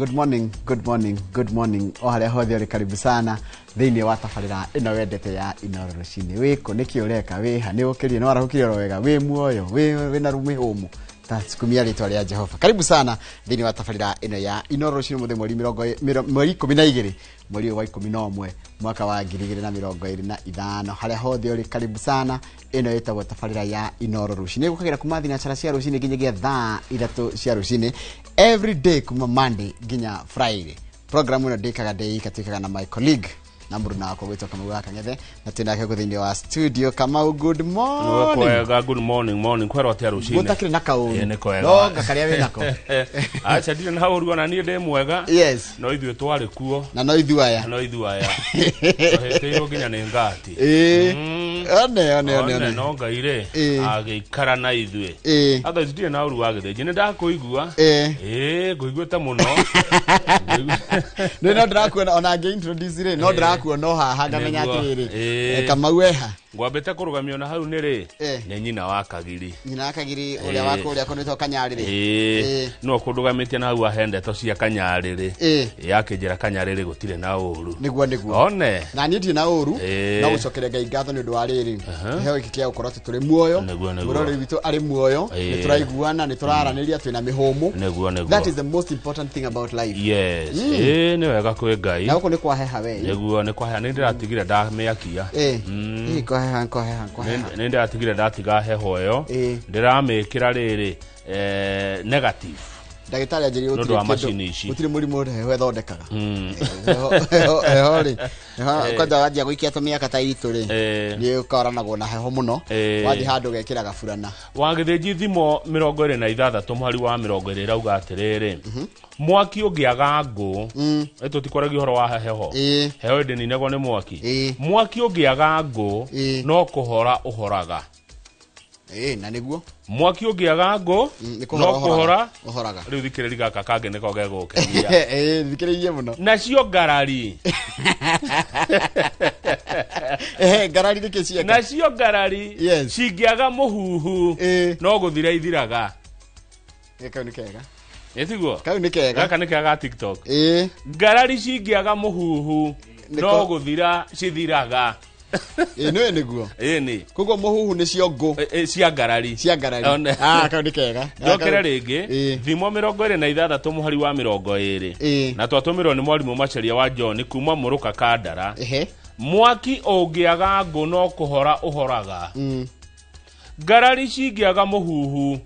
Good morning, good morning, good morning. O harĩa hothe ũrĩ, karibu sana thĩinĩ wa tabarĩra ĩno wendete ya Inoro Rũcinĩ. Wĩkũ, nĩkĩ ũreka, wĩha, nĩ ũkĩrire, nĩ warahũkire oro wega, wĩ muoyo, wĩna mĩhũmũ ta cikumia rĩtwa rĩa Jehova. Karibu sana thĩinĩ wa tabarĩra ĩno ya Inoro Rũcinĩ, mũthenya mweri mweri 12, mweri ũyũ wa 11, mwaka wa 2025. Harĩa hothe ũrĩ, karibu sana. Ĩno ĩtagwo tabarĩra ya Inoro Rũcinĩ, gũkagĩra kuma thinacara cia rũcinĩ nginyagia thaa 3 cia rũcinĩ, every day kuma Monday nginya Friday. Program ĩno ndĩkaga ndĩ ika, twĩkaga na my colleague na mũruna wakwa gwĩtwo Kamau wa Kang'ethe, na twĩ nake gũkũ thĩinĩ wa studio. Kamau, good morning. Kwega, good morning, morning. Kwero atia rucinĩ? Gũtakĩrĩ na kaũru. Ĩĩ, nĩ kwega. No nga karĩa wĩ nako. Aca, ndirĩ na ũru, ona niĩ ndĩ mwega. Yes. No ithuĩ twarĩ kuo. Na no ithuĩ aya. No ithuĩ aya tũhĩtĩirwo nginya nĩ ngati. Ĩĩ. One one one. One, one. No Ngai rĩ agĩikara na ithuĩ. Otherwise ndirĩ na ũru wa gĩthĩnji, nĩ ndakũigua. Ĩĩ, ngũiguĩte mũno. Nĩ no ndĩrakuona ona ngĩ introduce rĩ, no ndĩrakuona o haha ngamenya atĩrĩrĩ, Kamau eha. Ngwambĩte kũrũgamio na hau nĩ rĩ nĩ nyina wa Kagiri. Nyina wa Kagiri ũrĩa wa kũrĩa kũnĩtwo Kanyarĩrĩ. Ĩĩ, no kũndũgamĩtie na hau ahe ndeto cia Kanyarĩrĩ. Yakĩnjĩra Kanyarĩrĩ gũtirĩ na ũru. Nĩguo, nĩguo. One. Na niĩ ndirĩ na ũru. No gũcokeria Ngai ngatho nĩ ũndũ wa rĩrĩ kĩheo gĩkĩ kĩa gũkorwo atĩ tũrĩ muoyo. Nĩguo, nĩguo. Mũrori witũ arĩ muoyo. Nĩ tũraiguana, nĩ tũraranĩria, twĩna mĩhũmũ. Nĩguo, nĩguo. That is the most important thing about life. Yes, ĩĩ, nĩ wega kwĩ Ngai. Na gũkũ nĩ kwaheha we. Nĩguo, nĩ kwaheha, nĩ ndĩratigire ndamĩakia. Ĩĩ, kwaheha, kwaheha, kwaheha. Nĩ ndĩratigire ndatiga heho ĩyo. Ndĩramĩkĩra rĩrĩ negative. Ndagĩtarĩ anjĩrire Nĩ ũndũ wa gũtirĩ macini ici. Gũtirĩ mũrimũ heho ĩthondekaga. Heho rĩ, heho kwanja wanjia gũikia tũmĩaka ta itũ rĩ, nĩ ũkoranagwo na heho mũno. Wathiĩ handũ ũgekĩra gaburana. Wa gĩthĩnji, thimo 26 mũhari wa 20 ĩrauga atĩrĩrĩ, mwaki ũngĩaga ngũ, tũtikwaragia ũhoro wa heho. Heho ĩndĩ ninagwo nĩ mwaki. Mwaki ũngĩaga ngũ, no kũhora ũhoraga. Ĩĩ, na nĩguo. Mwaki ũngĩaga ngũ, Nĩ no kũhora kũhora ũhoraga. Rĩu thikĩrĩri gaka kangĩ nĩko gegũkenia. Ĩĩ, thikĩrĩrie mũno. Nacio ngarari Ehe, ngarari nĩkĩ cieka? Nacio ngarari cingĩaga mũhuhu, no gũthira ithiraga. Ĩĩ, kau nĩ kega. Ĩtiguo? Kau nĩ kega. Gaka nĩ kega ga TikTok. Ĩĩ. Ngarari cingĩaga mũhuhu, no gũthira cithiraga. Ĩĩ, nĩwe nĩguo. Ĩni. Koguo mũhuhu nĩcio ngũ. Cia ngarari. Cia ngarari. One. Ah, kau nĩ kega. Njokere rĩngĩ, thimo 26 mũhari wa 20, na twatũmĩrwo nĩ mwarimũ Macharia wa John kuma Mũrũka Kandara. Mwaki ũngĩaga ngũ, no kũhora ũhoraga. Ngarari cingĩaga mũhuhu,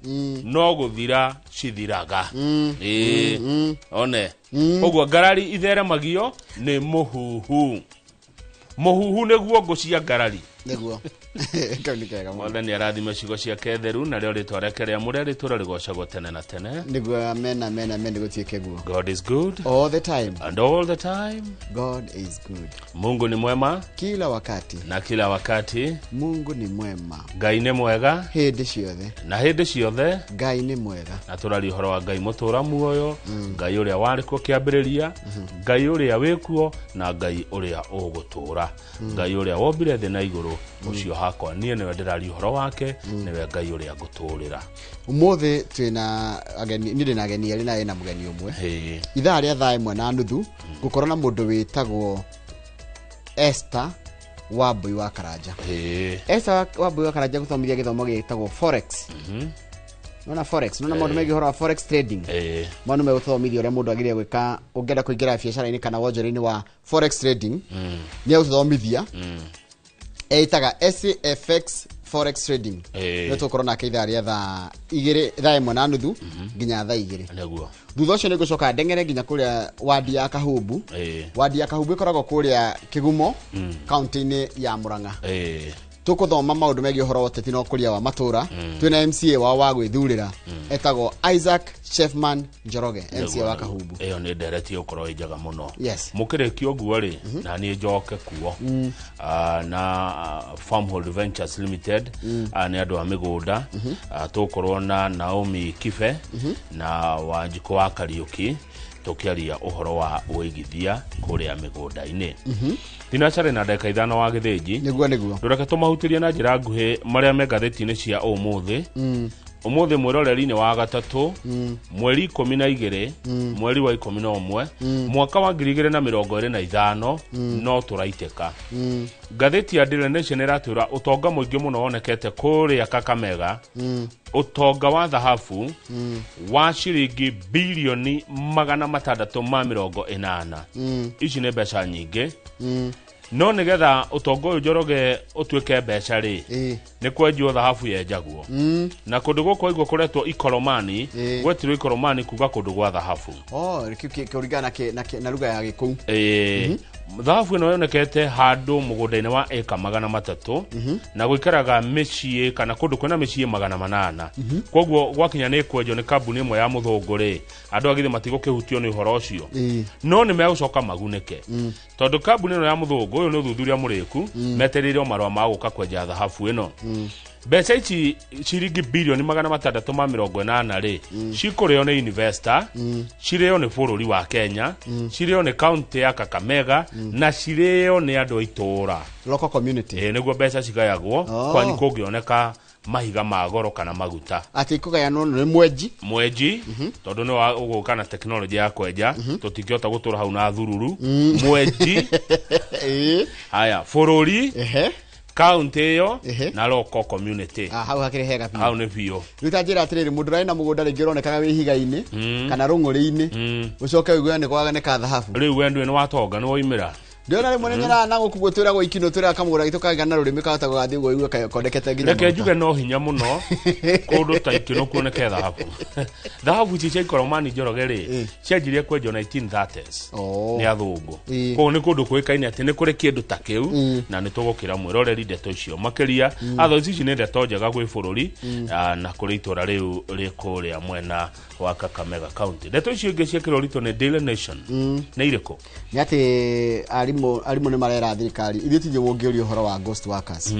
no gũthira cithiraga. Ĩĩ, one, koguo ngarari itheremagio nĩ mũhuhu. Mũhuhu nĩguo ngũ cia ngarari. Nĩguo, kau nĩ kega mũno. Mwathani arathime ciugo ciake theru, narĩo rĩtwa rĩake rĩamũre rĩtũre rĩgocagwo tene na tene. Nĩguo, amen, amen, amen, gũtuĩke guo. God is good all the time. And all the time. God is good. Mungu ni mwema kila wakati. Na kila wakati. Mungu ni mwema. Ngai nĩ mwega hĩndĩ ciothe. Na hĩndĩ ciothe. Ngai nĩ mwega. Na tũraria ũhoro wa Ngai mũtũra muoyo, Ngai ũrĩa warĩ kuo kĩambĩrĩria, Ngai ũrĩa wĩ kuo, na Ngai ũrĩa ũgũtũũra, Ngai ũrĩa wombire thĩ na igũrũ. Ũcio hakwa niĩ nĩwe ndĩraria ũhoro wake, nĩwe Ngai ũrĩa ngũtũũrĩra. Ũmũthĩ twĩna ageni, niĩ ndĩna ageni erĩ na ĩna mũgeni ũmwe. Ithaa rĩa 1:30 ngũkorwo na mũndũ wĩtagwo Esther Wambui wa Karanja. Esther Wambui wa Karanja gũthomithia gĩthomo gĩtagwo forex. Nona forex, nona maũndũ megiĩ ũhoro wa forex trading. Maũndũ megũtũthomithia ũrĩa mũndũ agĩrĩire gwĩka ũngĩenda kũingĩra biacara-inĩ kana wonjoria-inĩ wa forex trading. Nĩ egũtũthomithia, ĩtaga SAFX forex trading. Nĩ tũgũkorwo nake ithaa rĩa 2:00, 1:30 nginya 2:00. Thutha ũcio nĩ ngũcoka ndeng'ere nginya kũrĩa wadi ya Kahumbu. Wadi ya Kahumbu ĩkoragwo kũrĩa Kĩgumo, kaunti-inĩ ya Murang'a. Tũkũthoma maũndũ megiĩ ũhoro wa ũteti na ũkũria wa matũra. Twĩna MCA wao wa gwĩthurĩra etagwo Isaac Chefman Njoroge, MCA wa Kahumbu. Ĩyo nĩ ndereti ĩgũkorwo ĩ njega mũno. Yes. Mũkĩrĩkia ũguo rĩ, na niĩ njoke kuo. Na Farmhold Ventures Limited, nĩ andũ a mĩgũnda. Tũgũkorwo na Naomi Kibe na Wanjikũ wa Kariũki tũkĩaria ũhoro wa ũigithia kũrĩa mĩgũnda-inĩ. Thinacarĩ na ndagĩka 5 wa gĩthĩnji. Nĩguo, nĩguo. Ndũreke tũmahutĩrie na njĩra nguhĩ marĩa me ngathĩti-inĩ cia ũmũthĩ. Umuthi mwiroreri-inĩ wa gatatũ, mweri 12, mweri wa 11, mwaka wa 2025, no tũraitĩka. Ngathĩti ya Daily Nation ĩratwĩra ũtonga mũingĩ mũno wonekete kũrĩa Kakamega, ũtonga wa thahabu wa ciringi bilioni 680. Ici nĩ mbeca nyingĩ. No nĩgetha ũtonga ũyũ Njoroge ũtuĩke mbeca rĩ, nĩ kwenjwo thahabu yenjagwo. Na kũndũ gũkũ aigua kũretwo Ikoromani, gwetirwo Ikoromani kuga kũndũ gwa thahabu. Oh, kũringana na lugha ya Gĩkũyũ. Thahabu ĩno yonekete handũ mũgũnda-inĩ wa ĩka 300, na gũikaraga mĩciĩ kana kũndũ kwĩna mĩciĩ 800. Koguo gwakinya nĩ kwenjwo nĩ kambuni ĩmwe ya mũthũngũ rĩ, andũ agithĩ matigũkĩhutio nĩ ũhoro ũcio. No nĩ megũcoka magunĩke. Tondũ kambuni ĩno ya mũthũngũ, ũyũ nĩ ũthuthuria mũrĩku, metereire marũa ma gũka kwenja thahabu ĩno. Mbeca ici ciringi bilioni 680 rĩ, cikũrĩo nĩ investor, cirĩo nĩ bũrũri wa Kenya, cirĩo nĩ kaunti ya Kakamega, na cirĩo nĩ andũ a itũũra. Local community. Nĩguo mbeca cigayagwo, kwanyu kũngĩoneka mahiga ma goro kana maguta. Atĩ ikũgayanwo nĩ mwenji. Mwenji, tondũ nĩ ũgũka na tekinoronjĩ ya kwenja, tũtingĩhota gũtũra hau na thururu. Mwenji. Haya, bũrũri, kaunti ĩyo, na local community. Hau hakĩrĩ hega biũ. Hau nĩ biũ. Rĩu ta njĩra atĩrĩrĩ, mũndũ ũrarĩ na mũgũnda rĩngĩ ũronekaga wĩ ihiga-inĩ, kana rũng'ũrĩ-inĩ, ũcoke ũigue nĩ kwaganĩka thahabu. Rĩu we ndũĩ nĩ watonga, nĩ woimĩra. Ndĩrona rĩmwe nĩ nyonaga na gũkũ guo twĩragwo ikinũ, twĩraga kamũgũnda gitũ kaigana rũrĩmĩ kahota gũgathiĩ ũguo ũigue kondekete nginya Reke maguta. njuge no hinya mũno kũndũ ta ikĩno kuoneke thahabu. Thahabu ici cia Ikoromani Njoroge rĩ, cianjirie kwenjwo 1930s nĩ athũngũ. Koguo nĩ kũndũ kũĩkaine atĩ nĩ kũrĩ kĩndũ ta kĩu, na nĩ tũgũkĩra mwĩroreri ndeto icio makĩria. Atho ici nĩ ndeto njega gwĩ bũrũri, na kũrĩ itũra rĩu rĩ kũrĩa mwena wa Kakamega County. Ndeto icio ingĩ ciekĩrwo ũritũ nĩ Daily Nation nĩ irĩkũ? Nĩ atĩ arimũ nĩ marera thirikari ithuĩ ti ithuĩ ũngĩũria ũhoro wa ghost workers,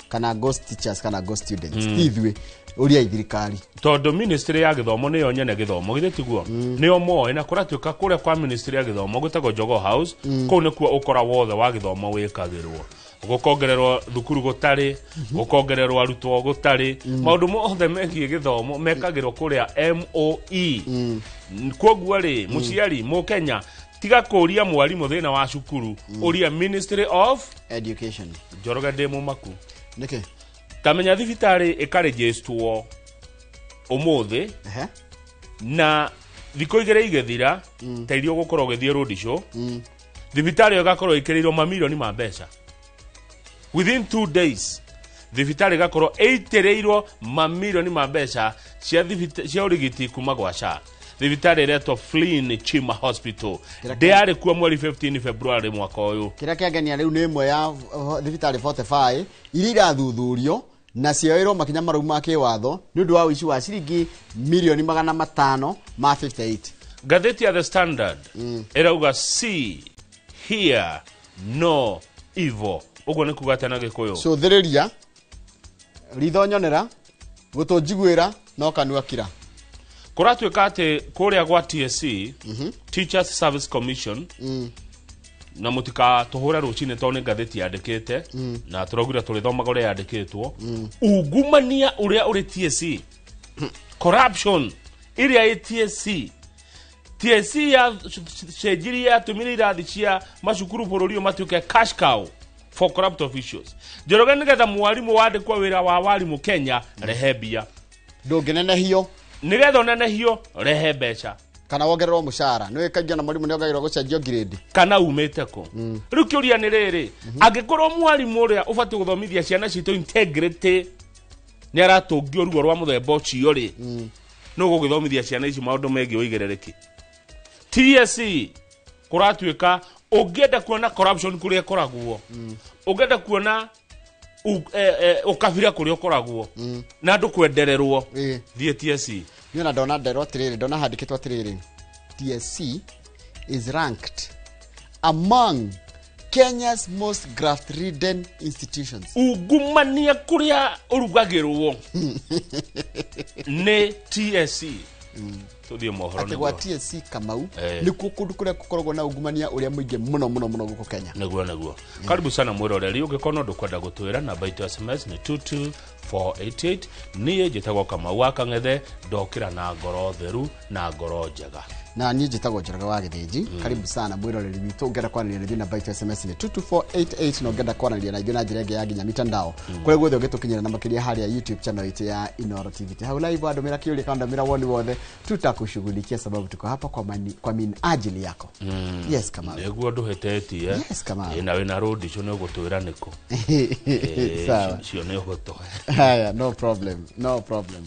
kana ghost teachers, kana ghost students. Ti ithuĩ, ũriai thirikari. Tondũ ministry ya gĩthomo nĩyo nyene gĩthomo, githĩ tiguo? Nĩo moĩ, na kũratuĩka kũrĩa kwa ministry ya gĩthomo gwĩtagwo Jogoo House, kũu nĩkuo ũkora wothe wa gĩthomo wĩkagĩrwo. Gũkongererwo thukuru gũtarĩ, gũkongererwo arutwo gũtarĩ, maũndũ mothe megiĩ gĩthomo mekagĩrwo kũrĩa MOE. Kwoguo rĩ, mũciari mũkenya, tiga kũria mwarimũ thĩna wa cukuru, ũria Ministry of Education. Njoroge ndĩ mũmaku. Nĩkĩ? Tamenya thibitarĩ ĩkarĩnjĩstwo ũmũthĩ, na thikũ igĩrĩ igĩthira, ta iria ũgũkorwo ũgĩthiĩ road show, thibitarĩ ĩyo ĩgakorwo ĩkĩrĩirwo mamirioni ma mbeca. Within 2 days thibitarĩ ĩgakorwo ĩitĩrĩirwo mamirioni ma mbeca cia ũrigiti kuma gwa SHA. Thibitarĩ ĩretwo Flynn Chima Hospital. Ndĩarĩ kuo mweri 15 February mwaka ũyũ. Kĩrĩa kĩangenia rĩu nĩ ĩmwe ya thibitarĩ 45 iria irathuthurio na cioerwo makinya marũmu ma kĩwatho nĩ ũndũ wa ũici wa ciringi milioni 558. Ngathĩti ya The Standard ĩrauga see, hear, no evil. Ũguo nĩ kuga atĩa na Gĩkũyũ? Cũthĩrĩria, ritho nyonera, gũtũ njiguĩra, no kanua kira. Kũratuĩka atĩ kũrĩa gwa TSC, Teachers Service Commission, na mũtikatũhũre rũcinĩ tondũ nĩ ngathĩti yandĩkĩte, na tũraugire tũrĩthomaga ũrĩa yandĩkĩtwo. Ungumania ũrĩa ũrĩ TSC, corruption ĩrĩa ĩ TSC, TSC ya cenjirie yatũmire irathi cia macukuru bũrũri ũyũ matuĩke cash cow for corrupt officials. Njoroge nĩgetha mwarimũ wandĩkwo wĩra wa warimũ Kenya, rehe mbia. Ndũngĩnenehio. Nĩgetha ũnenehio, rehe mbeca. Kana wongererwo mũcara. Nĩũĩ kaingĩ ona mwarimũ nĩongagĩrĩrwo gũcenjio grade. Kana umĩte kũ. Rĩu kĩũria nĩ rĩrĩ, angĩkorwo mwarimũ ũrĩa ũbatiĩ gũthomithia ciana citũ integrity nĩ aratũngio ruo rwa mũthemba ũcio rĩ, nũ ũgũgĩthomithia ciana ici maũndũ megiĩ ũigĩrĩrĩki? TSC kũratuĩka ũngĩenda kuona corruption kũrĩa ĩkoragwo, ũngĩenda kuona ũkabira kũrĩa ũkoragwo, na andũ kwendererwo, thiĩ TSC. Niĩ ona ndona nderwo atĩrĩrĩ, ndona handĩkĩtwo atĩrĩrĩ, TSC is ranked among Kenya's most graft-ridden institutions. Ungumania kũrĩa ũrugagĩrwo nĩ TSC. Tũthiĩ mohoro Atĩ gwa nĩguo. TSC Kamau, nĩkuo kũndũ kũrĩa gũkoragwo na ungumania ũrĩa mũingĩ mũno mũno mũno gũkũ Kenya. Nĩguo, nĩguo. Karibu sana mwĩroreri, ũngĩkorwo no ndũkwenda gũtwĩra, namba itũ ya SMS nĩ 224 488. Niĩ njĩtagwo Kamau wa Kang'ethe, ndokĩra na ngoro theru na ngoro njega. Na niĩ njĩtagwo Njoroge wa Gĩthĩnji. Karibu sana mwĩroreri witũ. Ũngĩenda kwaranĩria na ithuĩ namba itũ SMS nĩ 22488, na ũngĩenda kwaranĩria na ithuĩ na njĩra ĩngĩ ya nginya mitandao kũrĩa guothe ũngĩtũkinyĩra, na makĩria harĩa YouTube channel itũ ya Inooro TV. Hau live andũmĩra kĩũria kana ndũmĩra woni wothe, tutakushughulikia sababu tuko hapa kwa minajili yako. Yes, Kamau. Nĩguo ndũhĩtĩtie. Yes, Kamau. Na wĩna rũndi icio nĩ ũgũtwĩra nĩkũ. Sawa. Cio nĩ ũgũtũhe. Haya, no problem, no problem.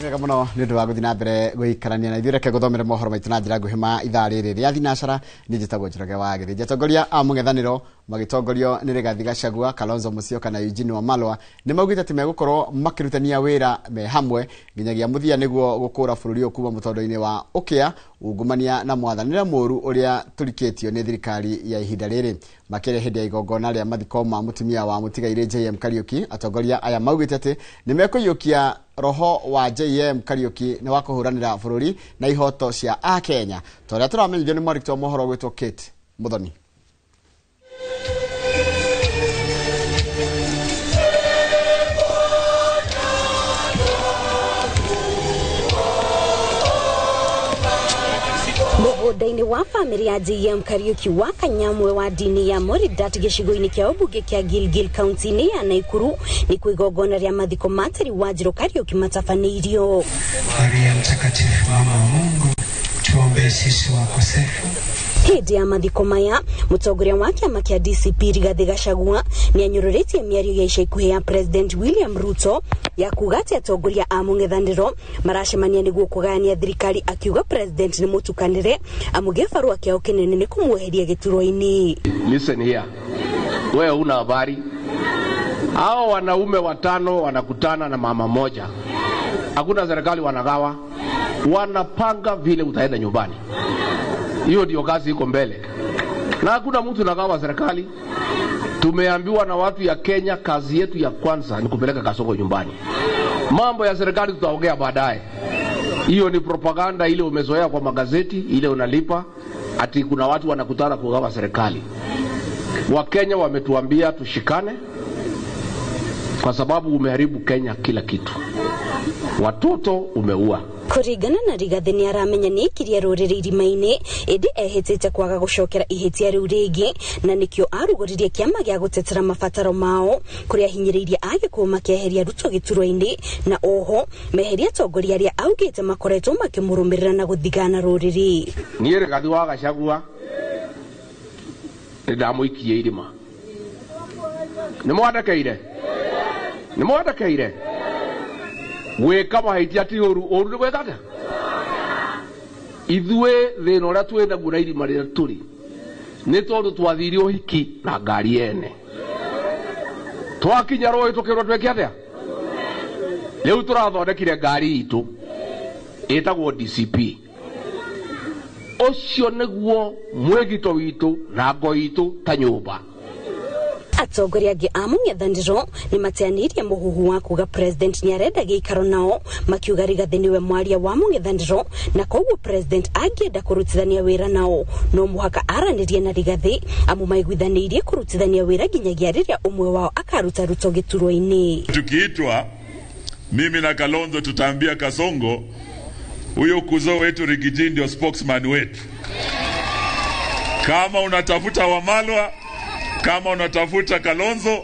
Wega muno nĩ ũndũ wa gũthiĩ na mbere gũikarania na ithuĩ. Reke gũthomere mohoro maitũ na njĩra nguhĩ ma ithaa rĩrĩ rĩa thinacara. Niĩ njĩtagwo Njoroge wa Gĩthĩnji. Atongoria a mũng'ethanĩro magĩtongorio nĩ Rigathi Gachagua, Kalonzo Musyoka na Eugene Wamalwa nĩ maugĩte atĩ megũkorwo makĩrutania wĩra me hamwe nginyagia mũthia nĩguo gũkũra bũrũri ũyũ kuma mũtondo-inĩ wa ũkĩa, ungumania na mwathanĩre mũũru ũrĩa tũrikĩtio nĩ thirikari ya ihinda rĩrĩ. Makĩria hĩndĩ ya igongona rĩa mathiko ma mũtumia wa mũtigairĩ JM Kariuki, atongoria aya maugĩte atĩ nĩ mekũiyũkia roho wa JM Kariuki nĩ wa kũhũranĩra bũrũri na ihoto cia akenya, ta ũrĩa tũramenyithio nĩ mwandĩki wa mohoro gwĩtwo Kate Muthoni. Mũgũnda-inĩ wa bamĩrĩ ya JM Kariuki wa Kanyamwe wa ndini ya Moridat gĩcigo-inĩ kĩa ũmbunge kĩa Gilgil kaunti-inĩ ya Naikuru nĩ igongona rĩa mathiko ma Terry Wanjiru Kariuki matabanĩirio. Maria Mtakatifu, mama wa Mungu, tuombee sisi wakosefu. Hĩndĩ ya mathiko maya, mũtongoria wa kĩama kĩa DCP Rigathi Gachagua nĩ anyũrũrĩtie mĩario ya ica ikuhĩ ya President William Ruto ya kuga atĩ atongoria a mũng'ethanĩro maracemania nĩguo kũgayania thirikari, akiuga President nĩ mũtukanĩre amu gĩbarũa kĩao kĩnene nĩ kũmweheria gĩturwa-inĩ. Listen here. Wewe una habari? Hao wanaume watano wanakutana na mama moja. Hakuna serikali wanagawa. Wanapanga vile utaenda nyumbani. Hiyo ndio kazi iko mbele. Na hakuna mtu nagawa serikali. Tumeambiwa na watu ya Kenya, kazi yetu ya kwanza ni kupeleka Kasongo nyumbani. Mambo ya serikali tutaongea baadaye. Hiyo ni propaganda ile umezoea kwa magazeti, ile unalipa ati kuna watu wanakutana kugawa serikali. Wakenya wametuambia tushikane kwa sababu umeharibu Kenya kila kitu. Watoto umeua. Kũringana na Rigathi nĩ aramenya nĩ aikirie rũrĩrĩ irima-inĩ, ĩndĩ ehĩtĩte kwaga gũcokera ihĩtia rĩu rĩngĩ, na nĩkĩo arugũririe kĩama gĩa gũtetera mabataro mao kũrĩa ahinyĩrĩirie Agĩkũyũ makeheria Ruto gĩturwa-inĩ, na oho meheria atongoria arĩa augĩte makoretwo makĩmũrũmĩrĩra na gũthigana rũrĩrĩ. Niĩ Rigathi wa Gachagua nĩ ndamũikie irima. Nĩ mwandekeire? Nĩ mwandekeire? Gwĩka mahĩtia ti ũru, ũru nĩ gwĩka atĩa? Ithuĩ thĩna ũrĩa twĩ naguo na irima rĩrĩa tũrĩ nĩ tondũ twathire ũhiki na ngari ene. Twakinya rũĩ tũkĩrwo twĩke atĩa? Rĩu tũrathondekire ngari itũ ĩtagwo DCP. Ũcio nĩguo mwĩgito witũ na ngo itũ ta nyũmba. Atongoria angĩ a mũng'ethanĩro nĩ mateanĩirie mũhuhu wa kuga President nĩ arenda gĩikaro nao, makiuga Rigathi nĩwe mwaria wa mũng'ethanĩro na koguo President angĩenda kũrutithania wĩra nao no mũhaka aranĩrie na Rigathi, amu maiguithanĩirie kũrutithania wĩra nginyagia rĩrĩa ũmwe wao akaruta Ruto gĩturwa-inĩ. Tukiitwa mimi na Kalonzo tutaambia Kasongo huyo kuzo wetu Rigiji ndio spokesman wetu. Kama unatafuta Wamalwa, kama unatafuta Kalonzo,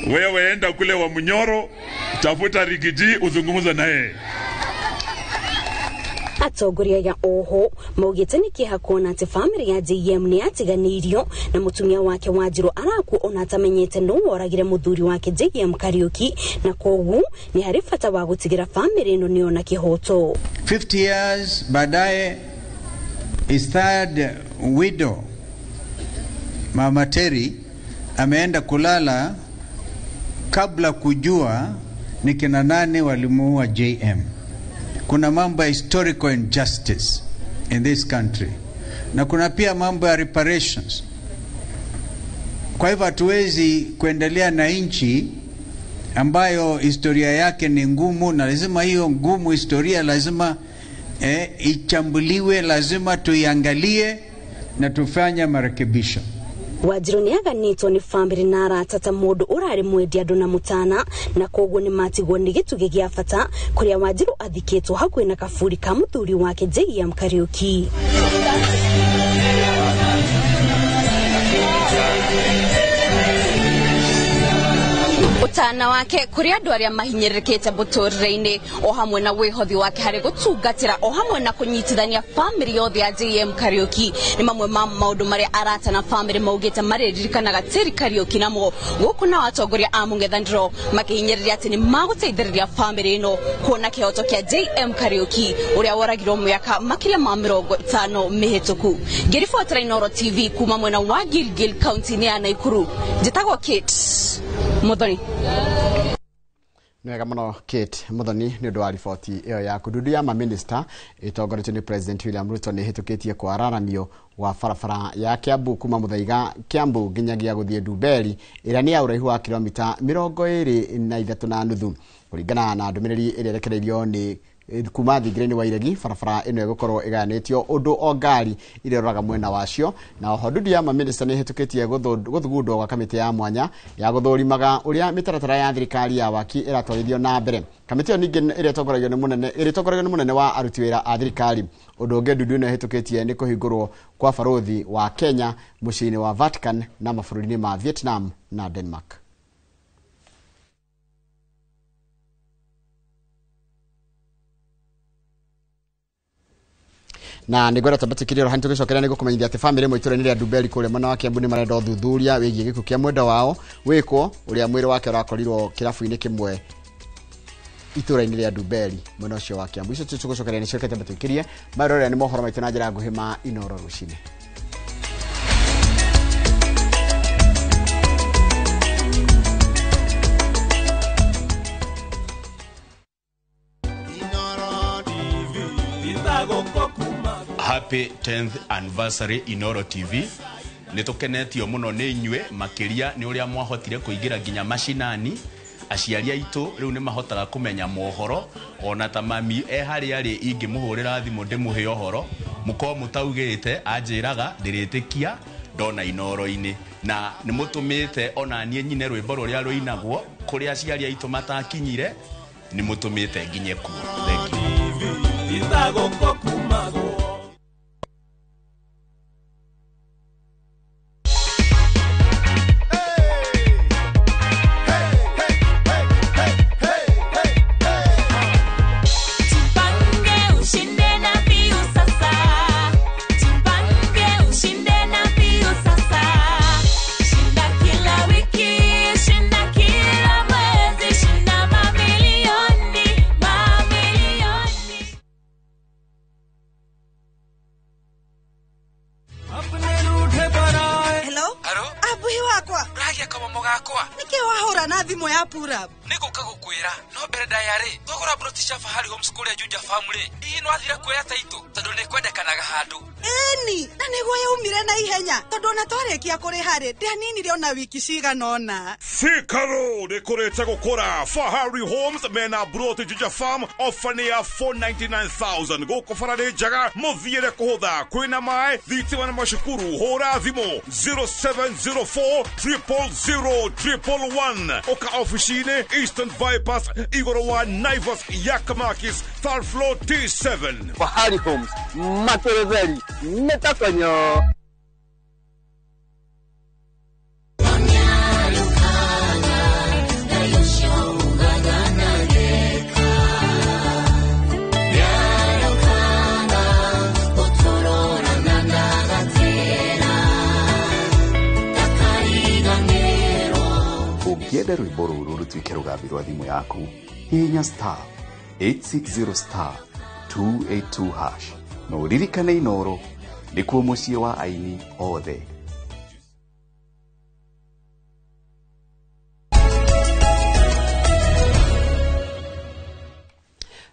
wewe enda kule wa Munyoro, tafuta Rigiji uzungumze na yeye. Atongoria ya oho maugĩte nĩ kĩeha kuona atĩ bamĩrĩ ya JM nĩ yatiganĩirio na mũtumia wake Wanjiru arakua ona atamenyete nũ woragire mũthuri wake JM Kariuki, na koguo nĩ harĩ bata wa gũtigĩra bamĩrĩ ĩno nĩyona kĩhoto. 50 years baadaye, his third widow Mama Terry ameenda kulala kabla kujua ni kina nani walimuua JM. Kuna mambo ya historical injustice. in this country, na kuna pia mambo ya reparations. Kwa hivyo hatuwezi kuendelea na nchi ambayo historia yake ni ngumu, na lazima hiyo ngumu historia lazima ichambuliwe, lazima tuiangalie na tufanye marekebisho. Wanjiru nĩ aganĩtwo nĩ bamĩrĩ na arata ta mũndũ ũrarĩ mwendia andũ na mũtana, na koguo nĩ matigwo nĩ gĩtugĩ gĩa bata kũrĩa Wanjiru athikĩtwo hakuhĩ na kaburi ka mũthuri wake JM Kariuki. Utana wake kuri andu aria mahinyĩrĩrĩkĩte mũtũrĩre-inĩ o hamwe na wĩhothi wake harĩ gũtungatĩra o hamwe na kũnyitithania bamĩrĩ yothe ya JM Kariuki nĩ mamwe ma maũndũ marĩa arata na bamĩrĩ maugĩte marĩririkanaga Terry Kariuki namo. Gũkũ nao atongoria a mũng'ethanĩro makĩhinyĩrĩria atĩ nĩ magũteithĩrĩria bamĩrĩ ĩno kuona kĩhoto kĩa JM Kariuki ũrĩa woragirwo mĩaka makĩria ma 50 mĩhĩtũku. Ngĩribotera Inooro TV kuma mwena wa Gilgil kaunti-inĩ ya Nakuru, njĩtagwo Kate Muthoni. Nĩ wega mũno Kate Muthoni nĩ ũndũ wa riboti ĩyo yaku. Ndundu ya maminista ĩtongoretio nĩ President William Ruto nĩ ĩhĩtũkĩtie kwararamio wa barabara ya Kiambu kuma Muthaiga Kiambu nginyagia gũthiĩ Ndumberi ĩrĩa nĩ ya ũraihu wa kilomita 23.5 kũringana na ndũmĩrĩri ĩrĩa ĩrekereirio nĩ kuma thingira-inĩ wa Iregi. Barabara ĩno ĩgũkorwo ĩgayanĩtio ũndũ o ngari iria ĩroraga mwena wacio. Na oho ndundu ya maminista nĩ ĩhĩtũkĩtie gũthugundwo gwa kamĩtĩ ya mwanya ya gũthũrimaga ũrĩa mĩtaratara ya thirikari ya waki ĩratwarithio na mbere. Kamĩtĩ ĩyo ningĩ ĩrĩa ĩtongoragio nĩ mũnene wa aruti wĩra a thirikari. Ũndũ ũngĩ ndundu ĩno ĩhĩtũkĩtie nĩ kũhingũrwo kwa barũthi wa Kenya mũciĩ-inĩ wa Vatican na mabũrũri-inĩ ma Vietnam na Denmark. Na nĩ ngwenda twambatĩkĩrie oro hanini tũgĩcokera nĩ gũkũmenyithia atĩ bamĩrĩ ĩmwe itũũra-inĩ rĩa Ndumberi kũrĩa mwena wa Kiambu nĩ marenda ũthuthuria wĩgiĩ gĩkuũ kĩa mwendwa wao wĩkwo ũrĩa mwĩrĩ wake ũrakorirwo kĩrabu-inĩ kĩmwe itũũra-inĩ rĩa Ndumberi mwena ũcio wa Kiambu. Icio tũgũcokeria nĩcio reke twambatĩkĩrie marorera nĩ mohoro maitũ na njĩra nguhĩ ma Inooro rũcinĩ. Happy 10th anniversary Inooro TV. Nĩtũkenetio mũno nĩ inyuĩ makĩria nĩ ũrĩa mwahotire kũingĩra nginya macinani. Aciari aitũ rĩu nĩ mahotaga kũmenya mohoro, ona ta mami e harĩa arĩ ingĩmũhũrĩra thimũ ndĩmũhe ũhoro mũkorwo mũtaugĩte anjĩraga ndĩrĩtĩkia ndona Inooro-inĩ. Na nĩ mũtũmĩte ona niĩ nyine rwĩmbo rũrĩa rũinagwo kũrĩa aciari aitũ matakinyire, nĩ mũtũmĩte nginye kuo. Thank you. Na wiki cigana Thika Road ĩkũrĩte gũkũra. Fahari Homes mena broti Juja Farm ofa nĩ ya 499,000 gũkũ bara nĩ njega mũthiĩre kũhũtha kwĩna maĩ thitima na macukuru. Hũra thimũ 0704 000 111 ũka ofici-inĩ Eastern Bypass igũrũ wa Naivas Yakamakis third floor T7. Fahari Homes materetheri mĩtakonyo. Ũngĩenda rwĩmbo rũrũ rũtuĩke rũgambi rwa thimũ yaku, hihinya star 860 star 282 hash na ũririkane Inooro nĩkuo mũciĩ wa aini othe.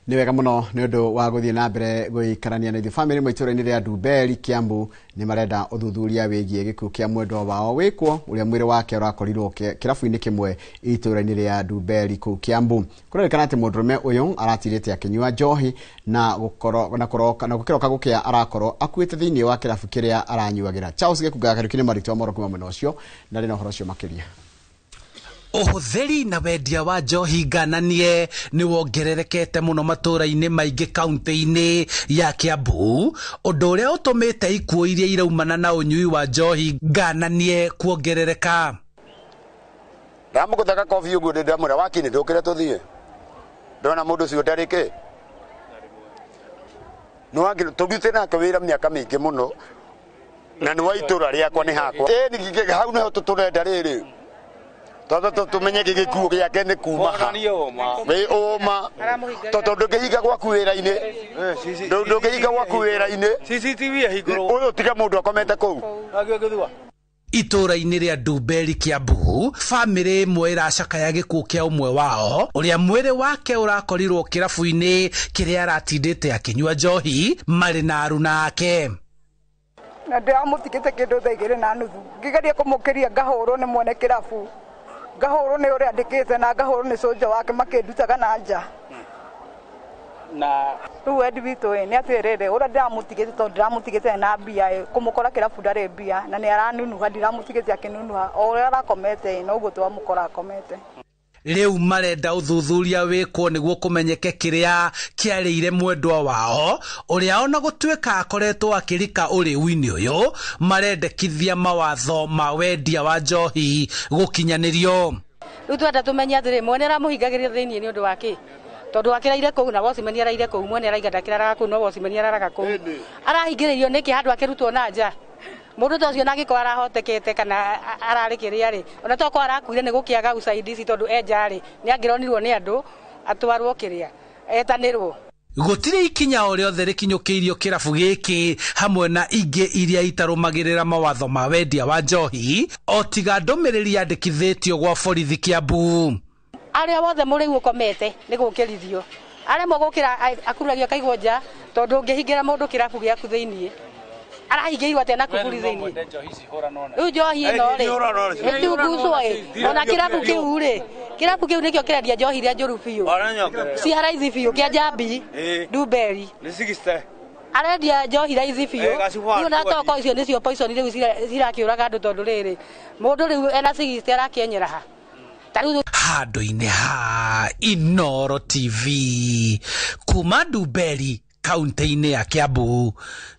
Nĩ wega mũno nĩ ũndũ wa gũthiĩ na mbere gũikarania na ithuĩ. Bamĩrĩ ĩmwe itũũra-inĩ rĩa Ndumberi Kiambu nĩ marenda ũthuthuria wĩgiĩ gĩkuũ kĩa mwendwa wao wĩkwo ũrĩa mwĩrĩ wake ũrakorirwo kĩrabu-inĩ kĩmwe itũũra-inĩ rĩa Ndumberi kũu Kiambu. Kũrerĩkana atĩ mũndũrũme ũyũ aratirĩte akĩnyua njohi na gũkorwo na kũroka na gũkĩroka gũkĩa arakorwo akuĩte thĩinĩ wa kĩrabu kĩrĩa aranyuagĩra. Charles Gĩkunga Kariũki nĩ marĩtwa moro kuma mwena ũcio na rĩ na ũhoro ũcio makĩria. Ũhũthĩri na wendia wa njohi ngananie nĩ wongererekete mũno matũũra-inĩ maingĩ kaunti-inĩ ya Kiambu, ũndũ ũrĩa ũtũmĩte ikuũ iria iraumana na ũnyui wa njohi ngananie kuongerereka. Ndamũgũthaga kobi ũguo ndamwĩra wakini ndũkĩre tũthiĩ, ndona mũndũ ũcio ndarĩ kĩ nĩ tũrutĩte nake wĩra mĩaka mĩingĩ mũno na nĩ wa itũũra rĩakwa nĩ hakwa. Ĩni hau nĩho tũrenda rĩrĩ tondũ tumenye gĩkuũ gĩake nĩ kuma ha wĩ ũma, tondũ ndũngĩhinga gwaku wĩra-inĩ, ndũngĩhinga gwaku wĩra-inĩ CCTV ĩhingũrwo ũyũ tiga mũndũ akomete kũu. Itũũra-inĩ rĩa Ndumberi Kiambu, bamĩrĩ ĩmwe ĩracakaya gĩkuũ kĩa ũmwe wao ũrĩa mwĩrĩ wake ũrakorirwo kĩrabu-inĩ kĩrĩa aratindĩte akĩnyua njohi marĩ na aruna ake. Na ndĩramũtigĩte kĩndũ thaa 2:30 ngĩgeria kũmũkĩria ngahũrwo nĩ mwene kĩrabu, ngahũrwo nĩ ũrĩa andĩkĩte na ngahũrwo nĩ cũnja wake makĩndutaga na nja. Na rĩu wendi witũ ĩ nĩ atĩrĩrĩ, ũrĩa ndĩramũtigĩte tondũ ndĩramũtigĩte na mbia ĩ, kũmũkora kĩrabu ndarĩ mbia na nĩ aranunuha, ndiramũtigĩte akĩnunuha, o ũrĩa arakomete ĩ noguo twamũkora akomete. Rĩu marenda ũthuthuria wĩkwo nĩguo kũmenyeke kĩrĩa kĩarĩire mwendwa wao ũrĩa ona gũtuĩka akoretwo akĩrika ũrĩu-inĩ ũyũ, marendekithia mawatho ma wendia wa njohi gũkinyanĩrio. Rĩu twenda tũmenye atĩrĩ, mwene aramũhingagĩria thĩinĩ nĩ ũndũ wa kĩ? Tondũ akĩraire kũu na wocimeni araire kũu, mwene araiga ndakĩraraga kũu no wocimeni araraga kũu. Arahingĩrĩirio nĩkĩ handũ akĩrutwo na nja? Mũndũ ta ũcio nangĩkorwo arahotekete kana ararĩ kĩrĩa rĩ, ona tokorwo arakuire nĩ gũkĩaga usaidizi tondũ enja rĩ, nĩ angĩronirwo nĩ andũ atwarwo kĩrĩa etanĩrwo. Gũtirĩ ikinya o rĩothe rĩkinyũkĩirio kĩrabu gĩkĩ hamwe na ingĩ iria itarũmagĩrĩra mawatho ma wendia wa njohi o tiga ndũmĩrĩri yandĩkithĩtio gwa borithi Kiambu. Arĩa wothe mũrĩu ũkomete nĩ gũkĩrithio, arĩa mogũkĩra akuragio akaigwo nja tondũ ũngĩhingĩra mũndũ kĩrabu gĩaku thĩinĩ arahingĩirwo atĩa na kuburi thĩinĩ? Rĩu njohi ĩno rĩ ĩtungucwo ĩ, ona kĩrabu kĩu rĩ, kĩrabu kĩu nĩkĩo kĩrendia njohi iria njũru biũ cia raithi biũ kĩa Njambi Ndumberi arendia njohi raithi biũ. Rĩu na toko icio nĩcio poison rĩu cirakĩũraga andũ tondũ rĩrĩ mũndũ rĩu ena 60 arakĩenyera ha handũ-inĩ ha Inooro TV kuma Ndumberi kaunti-inĩ ya Kiambu,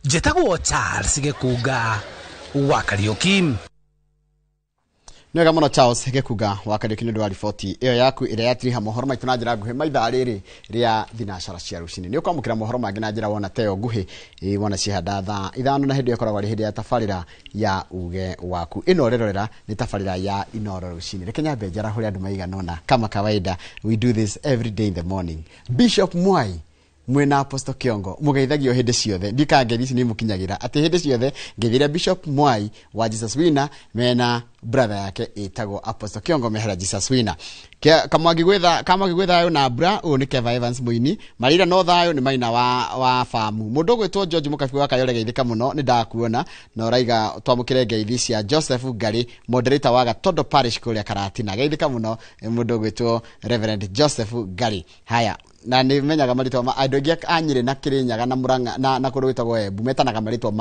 njĩtagwo Charles Gĩkunga wa Kariũki. Nĩ wega mũno Charles Gĩkunga wa Kariũki nĩ ũndũ wa riboti ĩyo yaku ĩrĩa yatiriha mohoro maitũ na njĩra nguhĩ maithaa rĩrĩ rĩa thinacara cia rũcinĩ. Nĩ ũkwamũkĩra mohoro mangĩ na njĩra wona teyo nguhĩ wona cihanda thaa 5 na hĩndĩ ĩyo ĩkoragwo arĩ hĩndĩ ya tabarĩra ya uge waku. Ĩno ũrerorera nĩ tabarĩra ya Inooro rũcinĩ. Reke nyambe njarahũre andũ maigana ũna kama kawaida, we do this every day in the morning. Bishop Mwai mwena Apostle Kiongo mugeithagio hĩndĩ ciothe, ndika ngeithi ici nĩ mũkinyagĩra atĩ hĩndĩ ciothe ngeithĩria Bishop Mwai wa Jesus Winner mena brother yake ĩtagwo Apostle Kiongo mehera Jesus Winner. Kamwangi gwĩ thayũ na mbura, ũyũ nĩ Keva Evans mũini marira no thayũ nĩ maina wa famu. Mũndũ ũgwĩtwo George Mũkabi wa Kayore geithĩka mũno nĩ ndakuona na ũraiga twamũkĩre ngeithi cia Joseph Ngari moderator wa Gatondo Parish kũrĩa Karatina. Geithĩka mũno mũndũ ũgwĩtwo Reverend Joseph Ngari. Haya, na nĩ menyaga marĩtwa ma andũ aingĩ a Nyĩrĩ na Kĩrĩnyaga na Murang'a na kũndũ gwĩtagwo Embu metanaga marĩtwa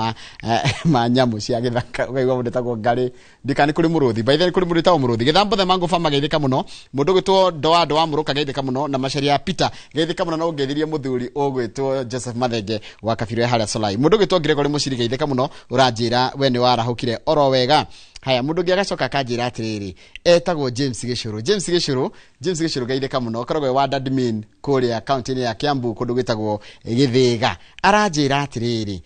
ma nyamũ cia gĩthaka, ũkaigua mũndũ etagwo Ngarĩ, ndika nĩ kũrĩ mũrũthi, by the way kũrĩ mũndũ wĩtagwo mũrũthi. Gĩthambo the mango fama geithĩka mũno, mũndũ ũgwĩtwo Ndoa Ndoa Mũrũka geithĩka mũno, na Macharia Peter geithĩka mũno, na ũngeithirie mũthuri ũgwĩtwo Joseph Mathenge wa Kabiro ya harĩa Solai. Mũndũ ũgwĩtwo Gregory Mũciri geithĩka mũno, ũranjĩra we nĩ warahũkire oro wega. Haya, mũndũ ũngĩ agacoka akanjĩra atĩrĩrĩ, etagwo James Gĩcũrũ. James Gĩcũrũ geithĩka mũno, akoragwo e wa admin kũrĩa kaunti-inĩ ya Kiambu kũndũ gwĩtagwo Gĩthĩga. Aranjĩra atĩrĩrĩ,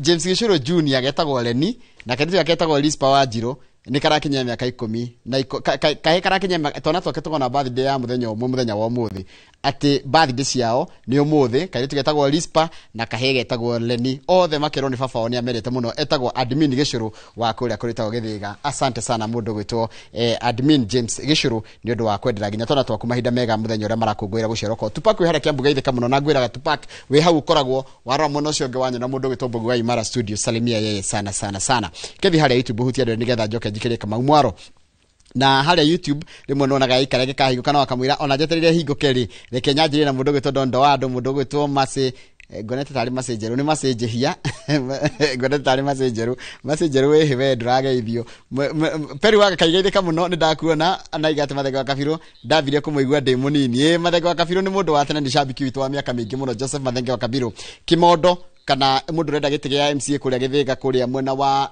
James Gĩcũrũ Junior getagwo Leni na kairĩtu gake getagwo Rispa Wanjirũ Nĩ karakinyia mĩaka 10 na kahe karakinyia twana twake tũkona birthday ya mũthenya ũmwe mũthenya wa ũmũthĩ atĩ birthday ciao nĩ ũmũthĩ kairĩtu getagwo Rispa na kahe getagwo Leni othe makerwo nĩ baba wao nĩ amerete mũno etagwo admin Gĩcũrũ wa kũrĩa kũrĩtagwo Gĩthĩga. Asante sana mũndũ gwĩtwo admin James Gĩcũrũ nĩ ũndũ wa kwendera nginya twana twaku mahinda mega mũthenya ũrĩa marakũngũĩra gũciarwo kwao. Tupac wĩ harĩa Kiambu geithĩka mũno na ngwĩraga Tupac wĩ hau ũkoragwo warora mwena ũcio ũngĩ wanyona mũndũ gwĩtwo Mbogo wa Imara Studio salimia yeye sana sana sana. Kethi harĩa YouTube hutia ndore nĩgetha njoke njikĩrie Kamau Mwaro na harĩa YouTube rĩmwe nonaga ikara gĩkahingũka na wakamwĩra ona njetereire hingũke rĩ reke nyanjĩrĩre na mũndũ gwĩtwo Dondo wa andũ mũndũ gwĩtwo Masi ngonete tarĩ Masi njerũ nĩ Masi njĩhia ngonete tarĩ Masi njerũ Masi njerũ wĩhĩ we ndũrageithio Peri wa kaigeithĩka mũno nĩ ndakuona na igate Mathenge wa Kabirũ ndambire kũmũigua ndĩ mũnini. Mathenge wa Kabirũ nĩ mũndũ wa tene nĩ shabiki witũ wa mĩaka mĩingĩ mũno Joseph Mathenge wa Kabirũ Kimondo kana mũndũ ũrenda gĩtĩ gĩa MCA kũrĩa Gĩthĩga kũrĩa mwena wa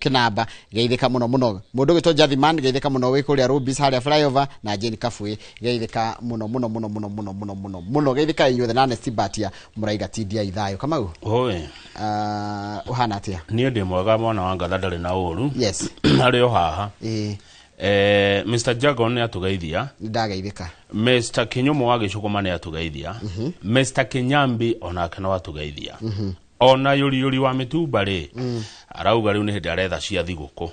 Kĩnamba geithĩka mũno mũno mũndũ gwĩtwo Jathiman geithĩka mũno wĩ kũrĩa Rubis harĩa flyover na Jane Kabwe geithĩka mũno mũno mũno mũno mũno mũno mũno mũno geithĩka inyuothe na Nesti Batia mũraiga tindia ithayo. Kamau oi ũhana atĩa? Niĩ ndĩ mwega mwana wa ngatha ndarĩ na ũru. Yes harĩ o haha. Mr Jagon nĩ atũgeithia ndageithĩka. Mr Kinyumo wa Gĩcũkũma nĩ atũgeithia. Mr Kinyambi onake no atũgeithia. Ona yũriyũri wa mĩtumba rĩ arauga rĩu nĩ hĩndĩ aretha cia thigũkũ.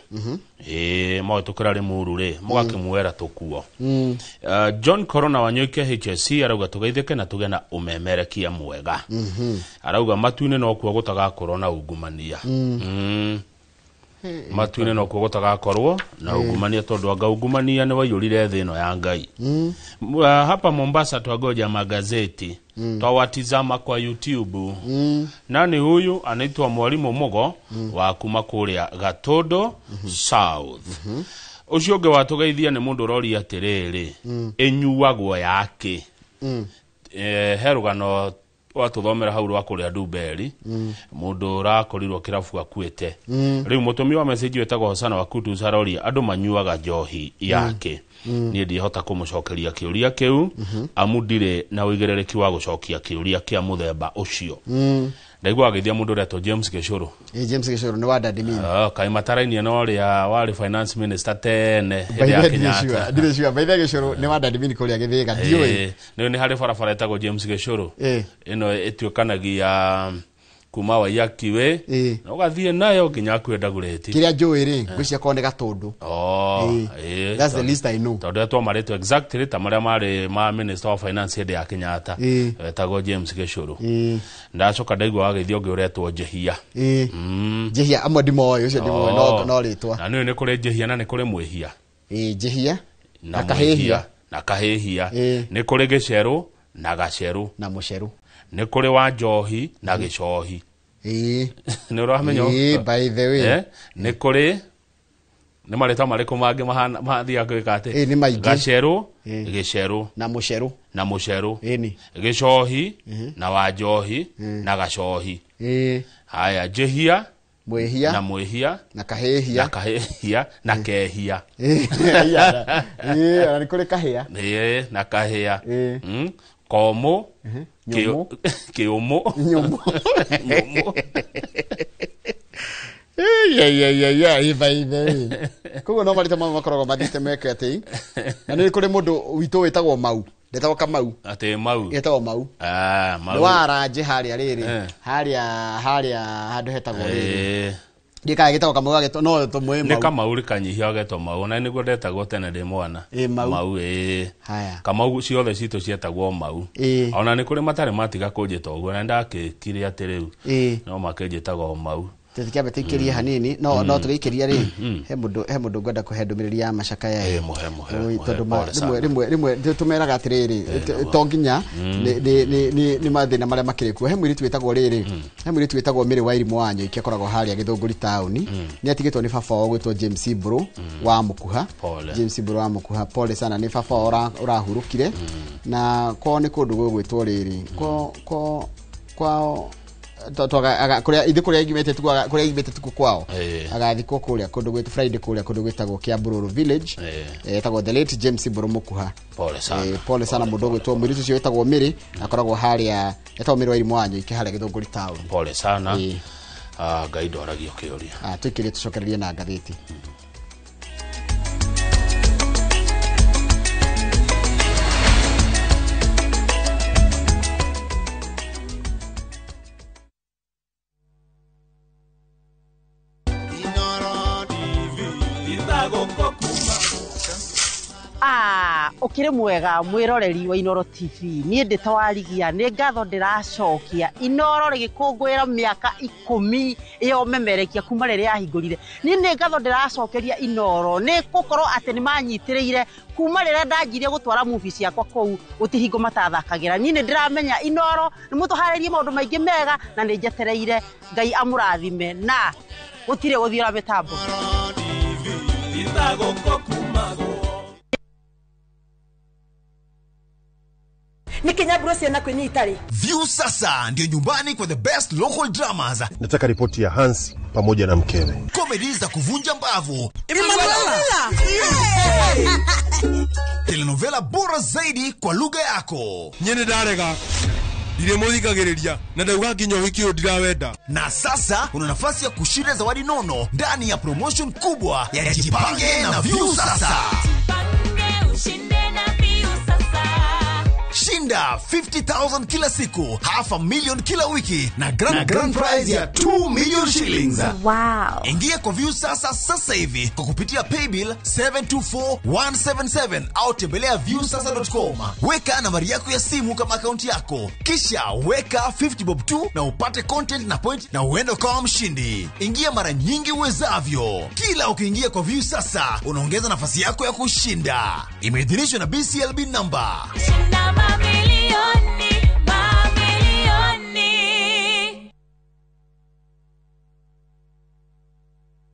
Mũhĩtũkĩra Rĩmuru rĩ mũgakĩmuoera tũkuo. John Corona wa Nyoike HSC arauga tũgeithĩke na tũgĩe na ũmemerekia mwega. Arauga matu-inĩ nokuo gũtagakorwo na ungumania. Matu-inĩ nokuo gũtagakorwo na ungumania tondũ anga ungumania nĩ waiyũrire thĩ ĩno ya Ngai. Hapa Mombasa twagoja magazeti twawatizama kwa YouTube. Nani huyu? Anaitwa Mwalimu Mugo wa kuma kũrĩa Gatondo South. Ũcio ũngĩ watũgeithia nĩ mũndũ ũroria atĩrĩrĩ ĩnyuagwo yake. He rũgano watũthomera hau rwa kũrĩa Ndumberi mũndũ ũrakorirwo kĩrabu akuĩte. Rĩu mũtũmi wa message wĩtagwo Hosana wa Kutus aroria andũ manyuaga njohi yake. Niĩ ndihota kũmũcokeria kĩũria kĩu amu ndirĩ na ũigĩrĩrĩki wa gũcokia kĩũria kĩa mũthemba ũcio. Ndaigua agĩthia mũndũ ũretwo James Gĩcũrũ. James Gĩcũrũ nĩ wa Daddy Mini. Kaĩ matarainie na ũrĩa warĩ finance minister tene hĩndĩ ya Kenyatta. Ndirĩ sure by the Gĩcũrũ nĩ wa Daddy Mini kũrĩa Gĩthĩga ndiũĩ. Nĩ harĩ barabara ĩtagwo James Gĩcũrũ ĩno ĩtuĩkanagia kuma Waiyaki Way na ũgathiĩ nayo nginya kwenda Ndagũrĩti. Kĩrĩa njũĩ rĩ ngwĩciria korwo nĩ Gatũndũ. That's the least I know. Tondũ twamarĩtwo exactly ta marĩa marĩ ma minister of finance hĩndĩ ya Kenyatta wetagwo James Gĩcũrũ. Ndacoka ndaigua wagĩthio ũngĩ ũretwo Njehia. Njehia amwe ndimoĩ ũcio ndimoĩ no rĩtwa. Na nĩũĩ nĩ kũrĩ Njehia na nĩ kũrĩ Mwĩhia. Njehia na Kahĩhia. Na Kahĩhia. Nĩ kũrĩ Gĩcerũ na Gacerũ. Na Mũcerũ. Nĩ kũrĩ wa njohi na gĩcohi. Nĩ ũramenya? By the way. Nĩ kũrĩ nĩ marĩtwa marĩkũ mangĩ mathiaga gwĩka atĩ? Nĩ maingĩ. Gacerũ, Gĩcerũ. Na Mũcerũ. Na Mũcerũ. Gĩcohi na wa njohi na gacohi. Haya Njehia. Mwĩhia. Na Mwĩhia. Na Kahĩhia. Na Kahĩhia na Kehia. Ona nĩ kũrĩ Kahĩa. Na Kahĩa. Komo, Kĩũmũ. Nyũmũ. By the way. Koguo no marĩtwa mamwe makoragwo mathiĩte meke atĩ. Na nĩ kũrĩ mũndũ witũ wĩtagwo Mau. Ndetagwo Kamau. Atĩ Mau. Etagwo Mau. Mau. Nĩ wa Aranje harĩa rĩrĩ. Harĩa handũ hetagwo rĩrĩ. Ndikaga gĩtagwo Kamau agetwo no tũmũĩ Mau. Nĩ Kamau rĩkanyihia agetwo Mau na nĩguo ndetagwo tene ndĩ mwana. Mau Haya. Kamau ciothe citũ cietagwo Mau. Ona nĩ kũrĩ matarĩ matiga kũnjĩta ũguo na ndakĩkire atĩ rĩu no makĩnjĩtaga o Mau. Tũtikĩambe tũikĩrie hanini no no tũgĩikĩria rĩ he mũndũ ngwenda kũhe ndũmĩrĩri ya macakaya ĩ mũhe tondũ rĩmwe tũmeraga atĩrĩrĩ to nginya nĩ mathĩna marĩa makĩrĩ kuo. He mũirĩtu wĩtagwo rĩrĩ he mũirĩtu wĩtagwo Mary Wairimu wa Nyoike akoragwo harĩa Gĩthũngũri taũni nĩ atigĩtwo nĩ baba wao gwĩtwo James Mbũrũ wa Mũkuha. James Mbũrũ wa Mũkuha pole sana nĩ baba wao ũrahurũkire na kwao nĩ kũndũ gũgwĩtwo rĩrĩ kwao kuria ithe kuria igimete tuku kuria igimete tuku kwao agathikwo kuria kundu gwitu Friday kuria kundu gwitagwo Kiambururu village etagwo the late James Mburu Mukuha. Pole sana, pole sana mundu gwitwo mwiritu ucio wetagwo Miri akoragwo haria etagwo Miri wa Irimu wa Nyoike haria Githunguri town. Pole sana. Ngai ndoragio kiuria. Tuikirie tucokererie na ngathĩti. Ukire mwega mwiroreri wa Inooro TV nie ndi twarigia ni ngatho ndiracokia Inooro rigikungwira miaka 10 iyo memerekia kuma riria yahingurire ni ni ngatho ndiracokeria Inooro ni gukorwo ati ni manyitiriire kuma riria ndanjirie gutwara movie ciakwa kuu gutihingo matathakagira ni ni ndiramenya Inooro ni mutuharirie maundu maingi mega na ni njetereire Ngai amurathime na gutire guthiira mitambo. View sasa ndio nyumbani kwa the best local dramas. Nataka ripoti ya Hans pamoja na mkewe. Comedy za kuvunja mbavu. Emanuela. Telenovela bora zaidi kwa lugha yako. Nyene darega. Ndiremuthikagiriria na ndauga nginya wiki uyu ndirawenda. Na sasa una nafasi ya kushinda zawadi nono ndani ya promotion kubwa ya Jipange na View sasa. Jipange ushinde na View sasa. Shinda 50,000 kila siku, 500,000 kila wiki na grand prize ya 2 million shillings. Wow. Ingia kwa View sasa sasa hivi kwa kupitia paybill 724177 au tembelea viewsasa.com. Weka nambari yako ya simu kama akaunti yako. Kisha weka 50 bob tu na upate content na point na uende kama mshindi. Ingia mara nyingi uwezavyo. Kila ukiingia kwa View sasa unaongeza nafasi yako ya kushinda. Imeidhinishwa na BCLB number. Shinda mamilioni, mamilioni.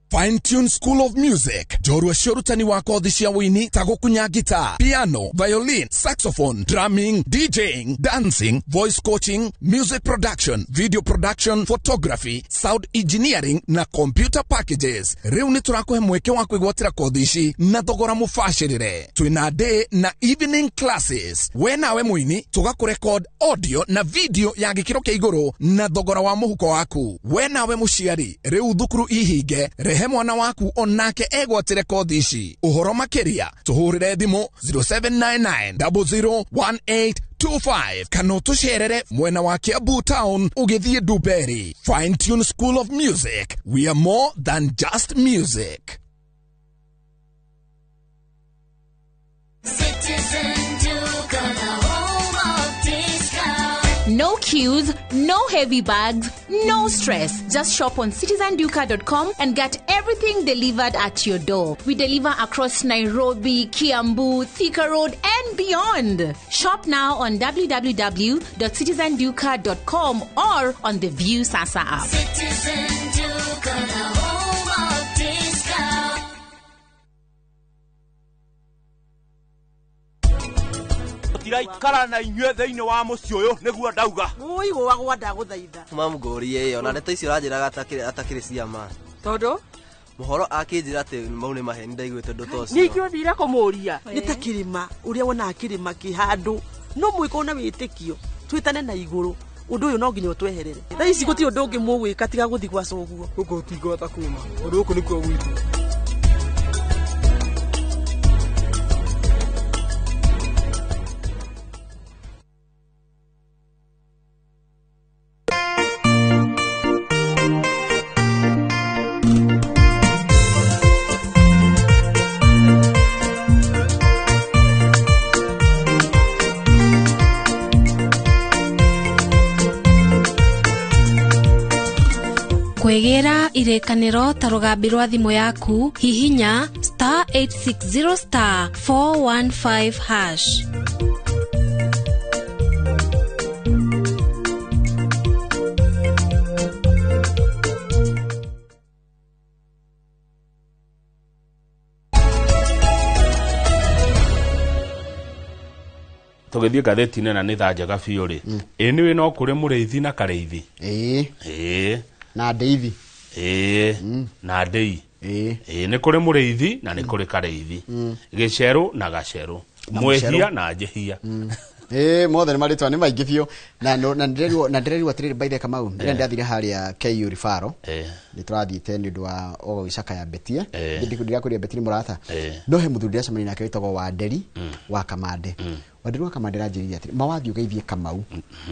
Fine Tune School of Music. Jorua ciorutani wa kothi cia wini ta gukunya guitar, piano, violin, saxophone, drumming, DJing, dancing, voice coaching, music production, video production, photography, sound engineering na computer packages. Riu ni turakuhe mweke wa kwigwatira kothi ici na thogora mubacirire. Twina day na evening classes. We nawe muini tugakurecord audio na video ya gikiro kia iguru na thogora wa muhuko waku. We nawe muciari riu thukuru ihinge rehe mwana waku onake egwatire kothi ici. Uhoro makiria tuhurire thimu 0799 001825 kana tucerere mwena wa Kiambu Town ugithie Duberi. Fine Tune School of Music. We are more than just music. No queues, no heavy bags, no stress. Just shop on citizenduka.com and get everything delivered at your door. We deliver across Nairobi, Kiambu, Thika Road, and beyond. Shop now on www.citizenduka.com or on the View Sasa app. Citizen Duka, the home of discount. Tiraikara na inyue thiini wa mucii uyu niguo ndauga muigwagwa ndaguthaitha mamngũrie ĩyo na ndeto icio ũranjĩraga atakĩrĩ ciama tondu mũhoro akĩnjĩra atĩ mau nĩ maheni ndaiguĩte ũndũ ta ũcio ningĩ ũthire kũmũria nĩ ta kĩrĩma ũrĩa wonaga kĩrĩma kĩ handũ no mwĩko na wĩtĩkio twĩtane na igũrũ ũndũ ũyũ no nginya ũtweherere thaa ici gũtirĩ ũndũ ũngĩ mũgwĩka tiga gũthiĩ gwa coguo gũkũ tũtingĩhota kuma ũndũ gũkũ nĩkuo gwitũ. Kwĩgĩra irĩkanĩro ta rũgambi rwa thimũ yaku hihinya *860 *415#. Tũgĩthiĩ ngathĩti-inĩ na nĩ thaa njega biũ rĩ, ĩ nĩũĩ no kũrĩ mũrĩithi na karĩithi? Ĩĩ. Na ndeithi. Ĩĩ na ndei. Ĩĩ nĩ kũrĩ mũrĩithi na nĩ kũrĩ karĩithi. Gĩcerũ na gacerũ. Mwĩhia na njĩhia. Ĩĩ mothe nĩ marĩtwa nĩ maingĩ biũ na na ndĩrerirwo atĩrĩrĩ by the Kamau rĩrĩa ndĩrathire harĩa KU Referral nĩ tũrathiĩte nĩ ũndũ wa gũgĩcakaya Betie ndĩrakwĩria Betie nĩ mũrata no he mũthuri ndĩracemania nake wĩtagwo Wanderi wa Kamande. Wanderi wa Kamande aranjĩrire atĩrĩ mawathiĩ ũgeithie Kamau.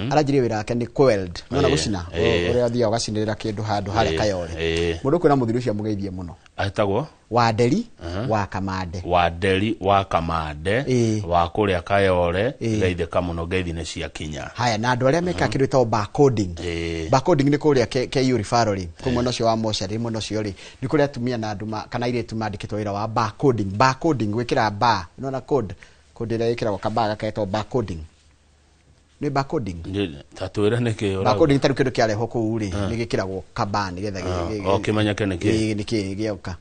Aranjĩrire wĩra wake nĩ kweld. Nĩwona gũcina ũrĩa ũthiaga ũgacinĩrĩra kĩndũ handũ harĩa Kayole. Mũndũ kwĩna mũthuri ũcio amũgeithie mũno. Etagwo Wanderi wa Kamande. Wanderi wa Kamande wa kũrĩa Kayole, geithĩka mũno, ngeithi nĩ ciakinya. Haya, na andũ arĩa mekaga kĩndũ gĩtagwo barcoding. Barcoding nĩ kũrĩa KU referral rĩ, kũu mwena ũcio wa mocarĩ, mwena ũcio rĩ, nĩ kũrĩa atumia na andũ kana airĩtu mandĩkĩtwo wĩra wa barcoding. Barcoding gwĩkĩra bar, nĩwona code, code ĩrĩa ĩkĩragwo kabaa gaketwo barcoding. Nĩ barcoding. Ta twĩre nĩkĩ ũrauga. Barcoding ta rĩu kĩndũ kĩarehwo kũu rĩ, nĩ gĩkĩragwo kabaa nĩgetha O kĩmenyeke nĩkĩ. Nĩkĩ gĩoka.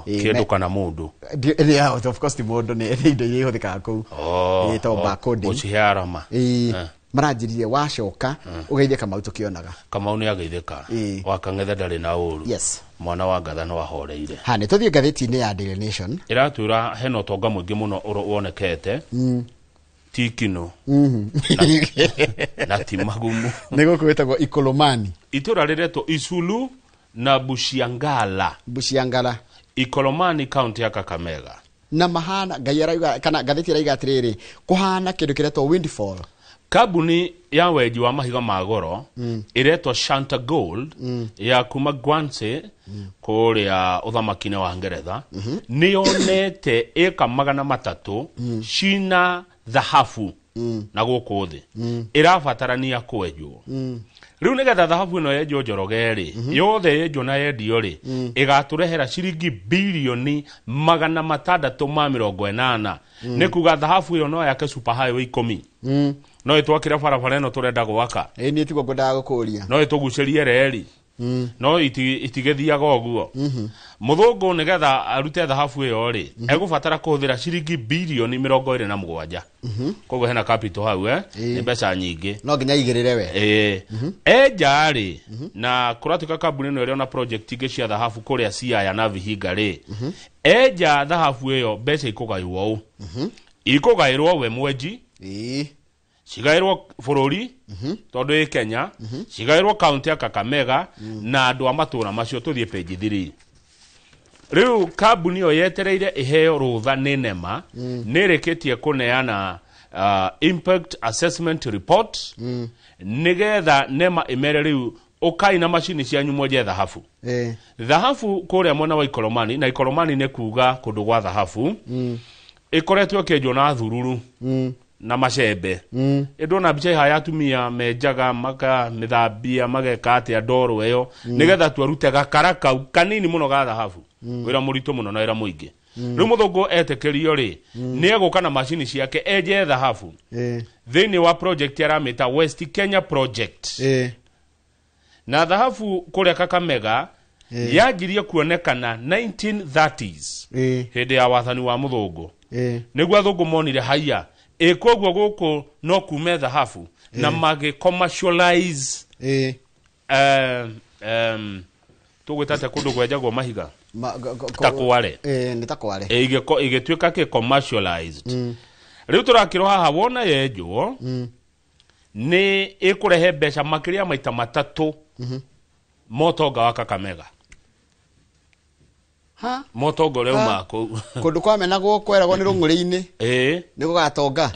Kĩndũ kana mũndũ. Yeah, of course ti mũndũ, nĩ indo iria ihũthĩkaga kũu. Ĩtagwo barcoding. Gũcihe arama. Maranjĩrire wacoka ũgeithie Kamau tũkĩonaga. Kamau nĩ ageithĩka. Wa Kang'ethe ndarĩ na ũru. Yes. Mwana wa Ngatha no ahoreire. Ha, nĩ tũthiĩ ngathĩti-inĩ ya Daily Nation. Ĩratwĩra hena ũtonga mũingĩ mũno wonekete. Ti kino. Na ti magumu. Nĩ gũkũ gwĩtagwo Ikolomani. Itũra rĩretwo Isulu na Bushiangala. Bushiangala. Ikolomani kaunti ya Kakamega. Na mahana Ngai arauga kana ngathĩti ĩrauga atĩrĩrĩ, kũhana kĩndũ kĩretwo windfall. Kambuni ya wenji wa mahiga ma goro ĩretwo Shanta Gold ya kuma Guernsey kũrĩa ũthamaki-inĩ wa Ngeretha nĩ yonete ĩka 300 cina thahabu na gũkũ thĩ ĩrabatarania kwenjwo. Rĩu nĩgetha thahabu ĩno yenjwo Njoroge rĩ, yothe yenjwo na yendio rĩ, ĩgatũrehera ciringi birioni 680. Nĩ kuga thahabu ĩyo no yake super highway 10. No ĩtwakĩre barabara ĩno tũrenda gwaka. Niĩ tiguo ngwendaga gũkũria. No ĩtũgucĩrie reri. No itigĩthiaga ũguo. Mũthũngũ nĩgetha arute thahabu ĩyo rĩ, egũbatara kũhũthĩra ciringi birioni 27. Koguo hena capital hau, nĩ mbeca nyingĩ. No nginya aigĩrĩre we. Enja rĩ, na kũratuĩka kambuni ĩno ĩrĩ ona project ingĩ cia thahabu kũrĩa Siaya na Vihiga rĩ, enja thahabu ĩyo mbeca ikũgaywo ũũ. Ikũgaĩrwo we mwenji, cigaĩrwo bũrũri tondũ ĩ Kenya, cigaĩrwo kaunti ya Kakamega na andũ a matũũra macio. Tũthiĩ page 3. Rĩu kambuni ĩyo yetereire ĩheo rũtha nĩ NEMA, nĩ ĩrĩkĩtie kũneana impact assessment report nĩgetha NEMA ĩmere rĩu ũkai na macini cianyu mwenje thahabu. Thahabu kũrĩa mwena wa Ikolomani, na Ikolomani nĩ kuga kũndũ gwa thahabu, ĩkoretwo ĩkĩenjwo na thururu na macembe. Ĩndona mbica ĩha ya atumia menjaga makamĩthambia mageka atĩa ndoro ĩyo nĩgetha tu arute gakara kau kanini mũno ga thahabu. Wĩra mũritũ mũno na wĩra mũingĩ. Rĩu mũthũngũ etĩkĩrio rĩ, nĩ egũka na macini ciake enje thahabu thĩinĩ wa project aramĩta West Kenya Project. Na thahabu kũrĩa Kakamega yanjirie kuonekana 1930s hĩndĩ ya wathani wa mũthũngũ. Nĩguo athũngũ monire haiya koguo gũkũ no kume thahabu na magĩ commercialize tũgwĩta atĩa kũndũ kwenjagwo mahiga ta Kware. Nĩ ta Kware. Ĩgĩtuĩka kĩ commercialized. Rĩu tũrakĩrwo haha wona yenjwo nĩ ĩkũrehe mbeca makĩria maita matatũ motonga wa Kakamega. Motonga ũrĩa umaga kũu. Kũndũ kwamenagwo kweragwo nĩ rũng'ũrĩ-inĩ. Nĩ gũgatonga.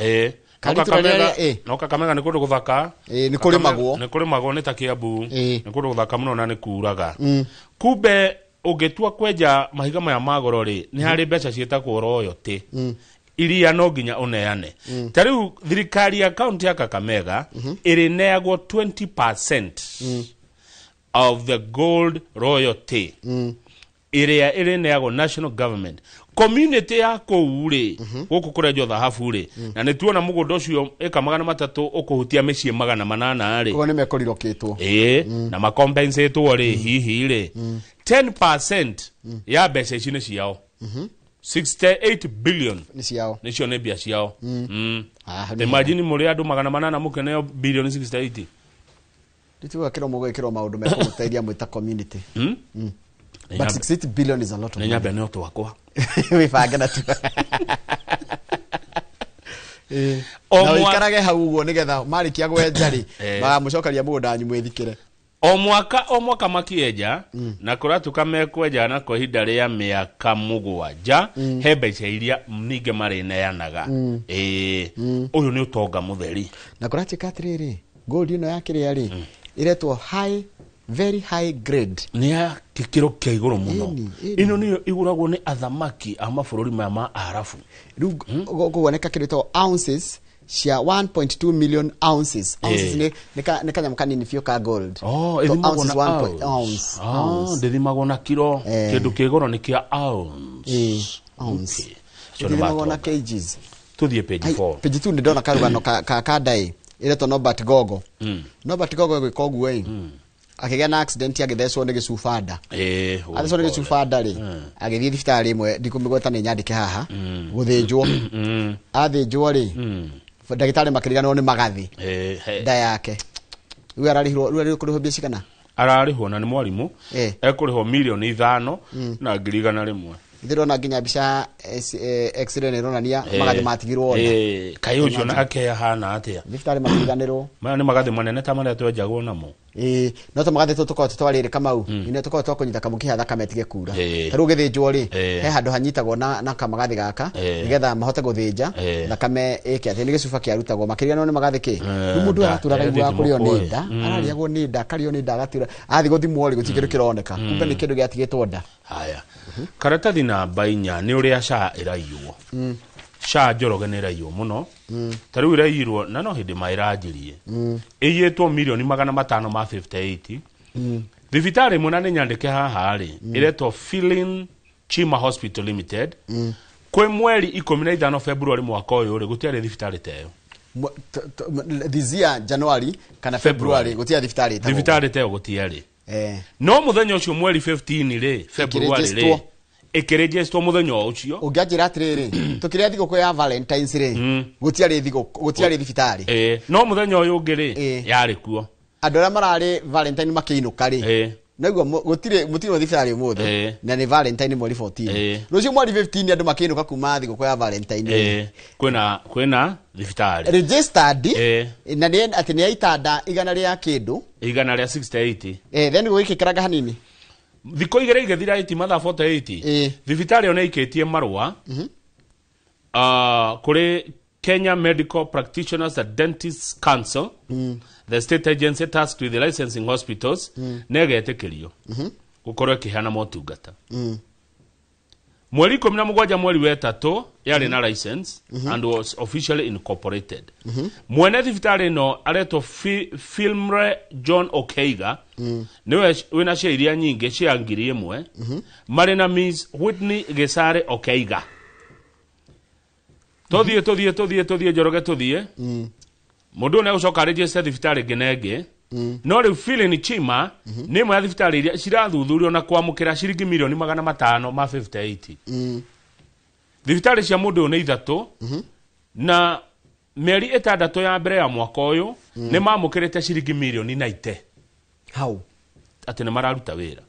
No Kakamega nĩ kũndũ gũthaka. Nĩ kũrĩmagwo. Nĩ kũrĩmagwo nĩ ta Kiambu. Nĩ kũndũ gũthaka mũno na nĩ kuraga. Kumbe ũngĩtua kwenja mahiga maya ma goro rĩ, nĩ harĩ mbeca ciĩtagwo royalty. Iria no nginya ũneane. Ta rĩu thirikari ya kaunti ya Kakamega ĩrĩneagwo 20% of the gold royalty. Ĩrĩa ĩrĩneagwo national government. Community ya kũu rĩ, gũkũ kũrenjwo thahabu rĩ, na nĩ tuona mũgũnda ũcio ĩka 300 ũkũhutia mĩciĩ 800 rĩ. Koguo nĩ mekũrirokĩtwo. Na makompensatwo rĩ, hihi rĩ, 10% ya mbeca ici nĩ ciao. 68 billion nĩ ciao. Nĩcio nĩ mbia ciao. Imagine mũrĩ andũ 800 mũkĩneo bilioni 68. Ndituga kĩro mũgwĩkĩrwo maũndũ mekũmũteithia mwĩ ta community. But 68 billion is a lot of money. Nyambe nĩ twakwa. Wĩbange na tu. Na ũikarage hau ũguo nĩgetha marĩkia gwenja rĩ, magamũcokeria mũgũnda wanyu mwĩthikĩre. O mwaka o mwaka makienja na kũratuka mekwenja na kwa ihinda rĩa mĩaka 7 he mbeca iria ningĩ marĩneanaga. Ĩĩ, ũyũ nĩ ũtonga mũtheri. Na kũratuĩka atĩrĩrĩ, gold ĩno ya kĩrĩa rĩ ĩretwo high, very high grade, nĩ ya gĩkĩro kĩa igũrũ mũno. Ĩno nĩyo ĩgũragwo nĩ athamaki a mabũrũri maya ma Arabu. Rĩu gũkuoneka kĩndũ ounces cia 1.2 million ounces. Ounces nĩ kanyamũ kanini biũ ka gold. Oh, ĩthimagwo na ounce. Ndĩthimagwo na kiro. Kĩndũ kĩ goro nĩ kĩa ounce. Ounce. Ĩthimagwo na kgs. Tũthiĩ page 4. Page 2 ndĩrona karũgano ka ndai ĩretwo Norbert Gogo. Norbert Gogo gwĩka ũguo ĩ, akĩgĩa na accident agĩthecwo nĩ gĩcuba nda. Athecwo nĩ gĩcuba nda rĩ, agĩthiĩ thibitarĩ ĩmwe ndikũmĩgweta nĩ nyandĩke haha, gũthĩnjwo. Athĩnjwo rĩ, ndagĩtarĩ makĩriganĩrwo nĩ magathĩ nda yake. Rĩu ararĩhirwo, rĩu arĩkũrĩhwo mbia cigana? Ararĩhwo na nĩ mwarimũ, ekũrĩhwo mirioni 5 na 100,000. Ndĩrona nginya mbica x-ray nĩ ĩronania magathĩ matigirwo nda. Kaĩ ũcio nake ahana atĩa? Thibitarĩ makĩriganĩrwo. Maya nĩ magathĩ manene ta marĩa twenjagwo namo. No ta magathĩ tũtũ tũkoragwo tũtwarĩre Kamau, nĩ tũkoragwo twakũnyita kamũkiha thakame ĩtige kura. Ta rĩu ũgĩthĩnjwo rĩ, he handũ hanyitagwo na kamagathĩ gaka nĩgetha mahote gũthĩnja thakame ĩke atĩ nĩ gĩcuba kĩarutagwo makĩriganĩrwo nĩ magathĩ kĩ. Rĩu mũndũ aratũraga iguaga kũrĩo nĩ nda, ararĩagwo nĩ nda, akarĩo nĩ nda agatura. Athiĩ gũthimwo rĩ, gũtirĩ kĩndũ kĩroneka. Kumbe nĩ kĩndũ gĩatigĩtwo nda. Haya. Karatathi namba 4 nĩ ũrĩa SHA ĩraiywo. SHA Njoroge nĩ ĩraiywo mũno. Ta rĩu ĩraiyirwo na no hĩndĩ maĩranjirie. Ĩiyĩtwo mirioni 558. Thibitarĩ ĩmwe na nĩ nyandĩke haha rĩ, ĩretwo Philin Chima Hospital Limited. Kwĩ mweri 15 February mwaka ũyũ rĩ, gũtiarĩ thibitarĩ ta ĩyo. This year January kana February gũtiarĩ thibitarĩ ta ĩyo. Thibitarĩ ta ĩyo gũtiarĩ. No mũthenya ũcio mweri 15 rĩ, February rĩ, ĩkĩrĩgĩstwo mũthenya ũcio. Ũngĩanjĩra atĩrĩrĩ, tũkĩrĩa thigũkũ ya Valentine's rĩ, gũtiarĩ thigũkũ, gũtiarĩ thibitarĩ. No mũthenya ũyũ ũngĩ rĩ, yarĩ kuo. Andũ arĩa mararĩ Valentine makĩinũka rĩ, naguo gũtirĩ mũtirĩ thibitarĩ ũmũthĩ, na nĩ Valentine mweri 14. Rũciũ mweri 15 andũ makĩinũka kuma thigũkũ ya Valentine. Kwĩna thibitarĩ. Registered, na nĩ atĩ nĩ ya itanda 100 rĩa kĩndũ. 168. Then gũgĩkĩkĩranga hanini. Thikũ 2 igĩthira 80 mathaa 48. Thibitarĩ ĩyo nĩ ĩikĩtie marũa kũrĩ Kenya Medical Practitioners and Dentists Council, the state agency tasked with the licensing hospitals, na ĩgetĩkĩrio gũkorwo ĩkĩheana motungata. Mweri 17 mweri wa 3 yarĩ na license and was officially incorporated. Mwene thibitarĩ ĩno aretwo Filmre John Okeiga, nĩwe wĩna share iria nyingĩ cia 1,000, marĩ na Miss Whitney Gesare Okeiga. Tũthiĩ tũthiĩ tũthiĩ tũthiĩ Njoroge tũthiĩ. Mũndũ ũyũ nĩegũcoka register thibitarĩ ĩngĩ na ĩngĩ. No rĩu Philin Chima nĩ ĩmwe ya thibitarĩ iria cirathuthurio na kwamũkĩra ciringi mirioni 558. Thibitarĩ cia mũndũ ũyũ nĩ 3 na mĩeri 6 ya mbere ya mwaka ũyũ nĩ mamũkĩrĩte ciringi mirioni 90. Hau atĩ nĩ mararuta wĩra.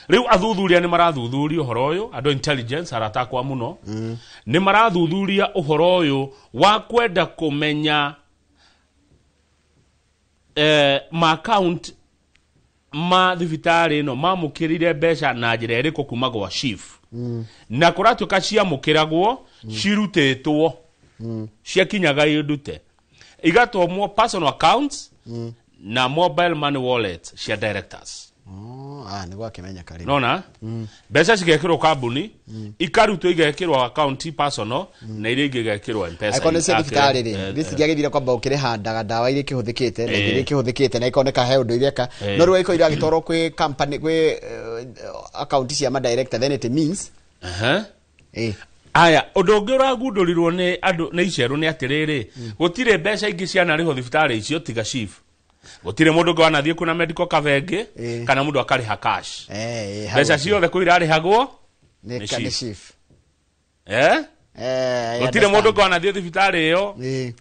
Rĩu athuthuria nĩ marathuthuria ũhoro ũyũ, andũ intelligence arata akwa mũno, nĩ marathuthuria ũhoro ũyũ wa kwenda kũmenya ma account ma thibitarĩ ĩno mamũkĩrire mbeca na njĩra ĩrĩkũ kuma gwa chief. Na kũratuĩka ciamũkĩragwo cirutĩtwo, ciakinyaga indute, igatũmwo personal accounts na mobile money wallet cia directors. Nĩ gwakĩmenyeka rĩu. Nona mbeca cigekĩrwo kambuni, ikarutwo igekĩrwo account personal na iria ingĩ igekĩrwo M-Pesa. Angĩkorwo nĩ cia thibitarĩ rĩ, gĩcingĩagĩthire kwamba ũkĩrĩhandaga ndawa iria ikĩhũthĩkĩte na iria ikĩhũthĩkĩte na ikoneka he ũndũ ireka. No rĩu angĩkorwo iragĩtwarwo kwĩ company, kwĩ account cia ma director, then it means Aya, ũndũ ũngĩ ũragundũrirwo nĩ andũ nĩ icerũ nĩ atĩrĩrĩ, gũtirĩ mbeca ingĩ cianarĩhwo thibitarĩ icio tiga chief. Gũtirĩ mũndũ ũngĩ wanathiĩ kuna medical cover ĩngĩ, kana mũndũ akarĩha cash. Mbeca ciothe kũu irarĩhagwo nĩ chief. Gũtirĩ mũndũ ũngĩ wanathiĩ thibitarĩ ĩyo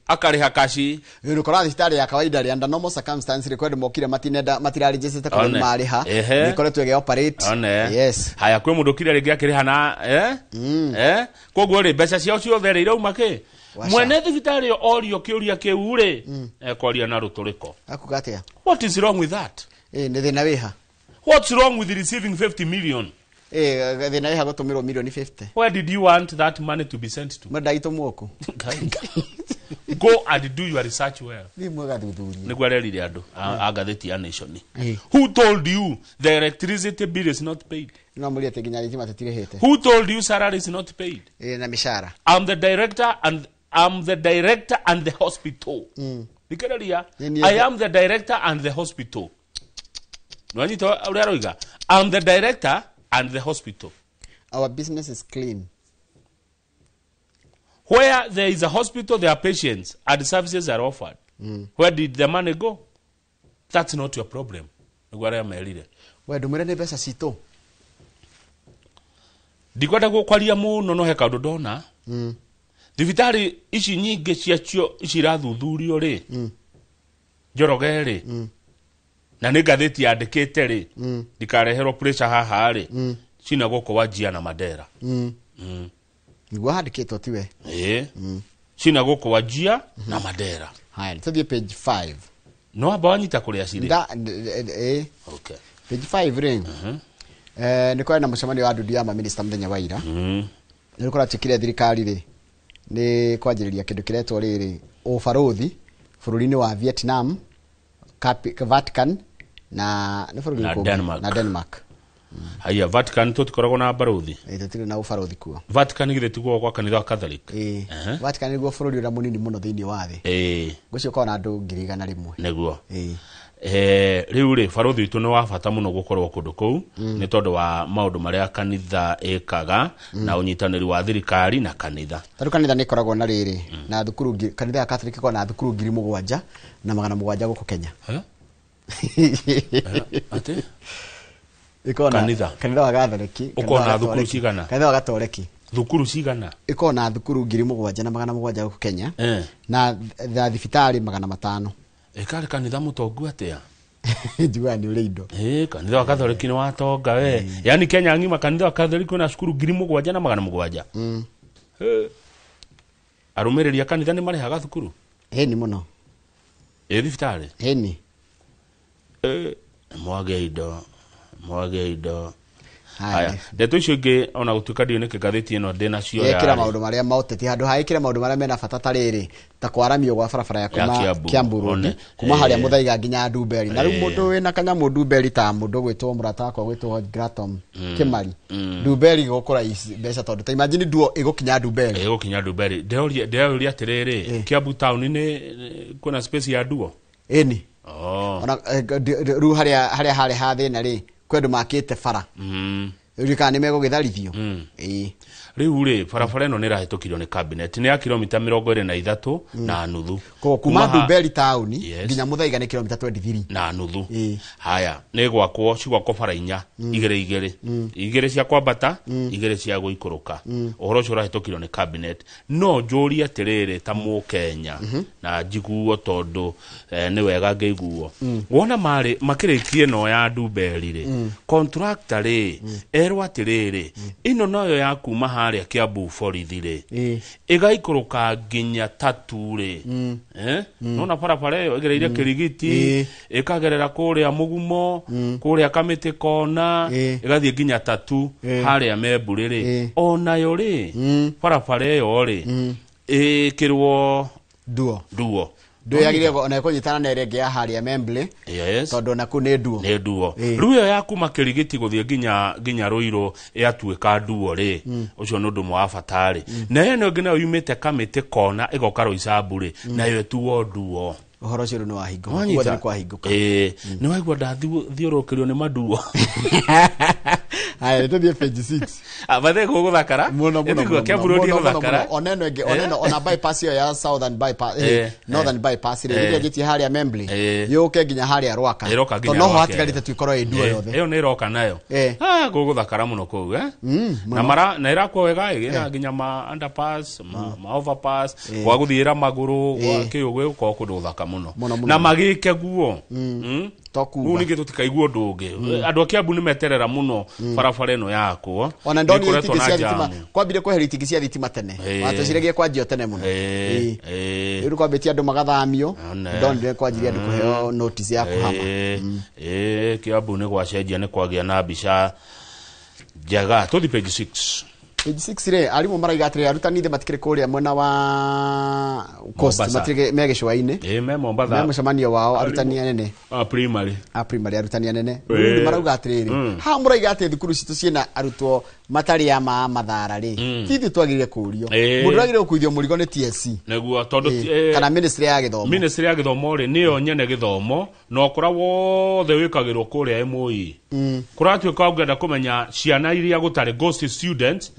akarĩha cash. Ũkora thibitarĩ ya kawaida rĩ, under normal circumstances rĩ, kwendwo mokire matinenda matirarejecete korwo nĩ marĩha, nĩ ikoretwo ĩgĩ operate. Yes. Haya, kwĩ mũndũ ũkire rĩngĩ akĩrĩha na koguo rĩ, mbeca ciao ciothe rĩ irauma kĩ? Mwene thibitarĩ ĩyo orio kĩũria kĩu rĩ, ekwaria na rũtũrĩko. Akuga atĩa? What is wrong with that? Nĩ thĩna wĩha? What's wrong with receiving 50 million? Thĩna wĩha gũtũmĩrwo milioni 50? Where did you want that money to be sent to? Mwenda itũmwo kũ? Go and do your research well. Thiĩ mũgathuthurie. Nĩguo arerire andũ a ngathĩti ya Nation. Who told you the electricity bill is not paid? No mũrie atĩ nginya thitima tũtirĩhĩte. Who told you salary is not paid? Na mĩcara. I'm the director and I'm the director and the hospital. Thikĩrĩria, I am the director and the hospital. Nĩwanyita ũrĩa aroiga? I'm the director and the hospital. Our business is clean. Where there is a hospital, there are patients and services are offered. Where did the money go? That's not your problem. Nĩguo arĩa merire. We ndũmĩre nĩ mbeca citũ. Ndikwenda gũkwaria mũno no he kaũndũ ndona. Thibitarĩ ici nyingĩ ciacio ici irathuthurio rĩ, Njoroge rĩ, na nĩ ngathĩti yandĩkĩte rĩ, ndikareherwo pressure haha rĩ, cina gũkũ Wajir na Mandera. Nĩguo handĩkĩtwo tiwe. Cina gũkũ Wajir na Mandera. Haya, tũthiĩ page 5. No amba wanyita kũrĩa cirĩ. Okay. Page 5 rĩ, nĩ kwarĩ na mũcemanio wa ndundu ya maminista mũthenya wa ira. Nĩ kũratuĩkire thirikari rĩ nĩ kwanjĩrĩria kĩndũ kĩretwo rĩrĩ ũbarũthi bũrũri-inĩ wa Vietnam, Vatican na nĩ bũrũri ũrĩkũ? Na Denmark. Haya, Vatican tũtikoragwo na barũthi. Tũtirĩ na ũbarũthi kuo. Vatican githĩ tiguo gwa kanitha wa Catholic? Vatican nĩguo bũrũri ũrĩa mũnini mũno thĩinĩ wa thĩ. Ngwĩciria ũkoragwo na andũ 100,000. Nĩguo. Rĩu rĩ, barũthi witũ nĩ wa bata mũno gũkorwo kũndũ kũu, nĩ tondũ wa maũndũ marĩa kanitha ĩkaga na ũnyitanĩri wa thirikari na kanitha. Tondũ kanitha nĩ ĩkoragwo na rĩrĩ na thukuru, kanitha ya Catholic ĩkoragwo na thukuru 7,700 gũkũ Kenya. Atĩ? Kanitha. Kanitha wa Catholic. Ũkoragwo na thukuru cigana? Kanitha wa Gatoreki. Thukuru cigana? Ĩkoragwo na thukuru 7,700 gũkũ Kenya na thibitarĩ 500. Ĩkarĩ kanitha mũtongu atĩa? Njiguaga nĩ ũrĩ indo. Kanitha wa Catholic nĩ watonga we. Yaani Kenya ng'ima kanitha wa Catholic wĩna cukuru 7,700. Arũmĩrĩri a kanitha nĩ marĩhaga thukuru? Ĩni mũno. Thibitarĩ? Ĩni. Mwage indo. Mwage indo. Haya, ndeto icio ingĩ ona gũtuĩka ndiũĩ nĩkĩ ngathĩti ĩno ndĩnacio ya ĩkĩra maũndũ marĩa maũteti handũ ha ĩkĩre maũndũ marĩa mena bata ta rĩrĩ ta kwaramio gwa barabara ya kuma Kiambu Road kuma harĩa Mũthaiga nginya Ndumberi. Na rĩu mũndũ wĩna kanyamũ Ndumberi ta mũndũ gwĩtwo mũrata wakwa gwĩtwo Gratom Kimari, Ndumberi gũkũra mbeca tondũ ta imagine nduo ĩgũkinya Ndumberi. Ĩgũkinya Ndumberi. Ndĩroria atĩrĩrĩ, Kiambu town nĩ kwĩna space ya nduo? Ĩni. Ona rĩu harĩa harĩ ha thĩna rĩ, kwĩ andũ makĩte bara. Rĩu kana nĩ megũgĩtharithio. Rĩu rĩ, barabara ĩno nĩ ĩrahĩtũkirio nĩ cabinet, nĩ ya kilomita 23 na nuthu. Koguo kuma Ndumberi taũni nginya Mũthaiga nĩ kilomita 23 na nuthu. Haya, nĩ gwakwo cigwakwo bara inya, igĩrĩ igĩrĩ, igĩrĩ cia kwambata, igĩrĩ cia gũikũrũka. Ũhoro ũcio ũrahĩtũkirio nĩ cabinet. No njũrie atĩrĩrĩ ta mũkenya na njiguo tondũ nĩ wega ngĩiguo. Wona marĩ makĩrĩkie ĩno ya Ndumberi rĩ, contractor rĩ erwo atĩrĩrĩ, ĩno noyo ya kuma harĩa Kiambu borithi rĩ, ĩgaikũrũka nginya Tatu rĩ. Nona barabara ĩyo ĩgereire Kĩrigiti, ĩkagerera kũrĩa Mũgumo, kũrĩa Kamĩtĩ Kona, ĩgathiĩ nginya Tatu harĩa Membũrĩ rĩ. Onayo rĩ, barabara ĩyo rĩ ĩkĩrwo nduo. Nduo. Nduo yagĩrĩire ona ĩkũnyitana na ĩrĩa ĩngĩ ya harĩa Membley, tondũ ona kũu nĩ nduo. Nĩ nduo. Rĩu ĩyo ya kuma Kĩrigiti gũthiĩ nginya Rũirũ yatuĩka nduo rĩ, ũcio nĩ ũndũ ũmwe wa bata rĩ. Na ĩno ĩngĩ nayo yumĩte Kamĩtĩ Kona ĩgoka Roysambu rĩ, nayo ĩtuo nduo. Ũhoro ũcio rĩu nĩ wahingũka. Guothe nĩ kwahingũka. Nĩ waigua ndathiũrũrũkĩrio nĩ manduo. Haya, tũthiĩ page 6. Bathe gũgũthakara? Mũno mũno. Ĩtiguo Kiambu Road ĩgũthakara? Ona ĩno ĩngĩ, ona ĩno, ona bypass ĩyo ya Southern bypass, Northern bypass rĩ, ĩrĩa ĩnjĩtie harĩa Membley, yũke nginya harĩa Rwaka. Ĩroka nginya Tondũ noho Rwaka hatigarĩte tu ĩkorwo ĩ nduo yothe. Ĩyo nĩ ĩroka nayo. Gũgũthakara mũno kũu, Na mara na ĩrakwo wega ĩna nginya ma underpass, ma overpass, gwa gũthiĩra magũrũ, gwa kĩũ gũkorwo kũndũ gũthaka mũno. Na magĩke guo. Tokuga. Rĩu ningĩ tũtikaigua ũndũ ũngĩ. Andũ a Kiambu nĩ meterera mũno Barabara ĩno yakwo Ona ndonire nĩĩkoretwo itingĩ na cia thitima. jamu. Kwambire kweheria itingĩ cia thitima tene. Watũciragia kwanjio tene mũno. Rĩu kwambĩtie andũ magathamio. One. Ndonire kwanjirie andũ kũheo notice ya kũhama. Kiambu nĩ gwacenjia, nĩ kwagĩa na mbica njega. Tũthi page 6. Page 6 rĩ, arimũ maraiga atĩrĩ, arutani thĩ matikĩrĩ kũrĩa mwena wa coast. Mombasa. Matikĩrĩ me gĩcũa-inĩ. Me Mombatha. Me mũcemanio wao arutani anene. A primary. A primary, arutani anene. Rĩu nĩ marauga atĩrĩrĩ, haha mũraiga atĩ thukuru citũ ciĩna arutwo matarĩ a ma mathara rĩ, ti ithuĩ twagĩrĩire kũũrio. Mũndũ ũragĩrĩire gũkuithio mũrigo nĩ TSC. Nĩguo tondũ Kana ministry ya gĩthomo. Ministry ya gĩthomo rĩ, nĩyo nyene gĩthomo, na ũkora wothe wĩkagĩrwo kũrĩa MOE. Kũratuĩka ũngĩenda kũmenya ciana iria gũtarĩ ghost students,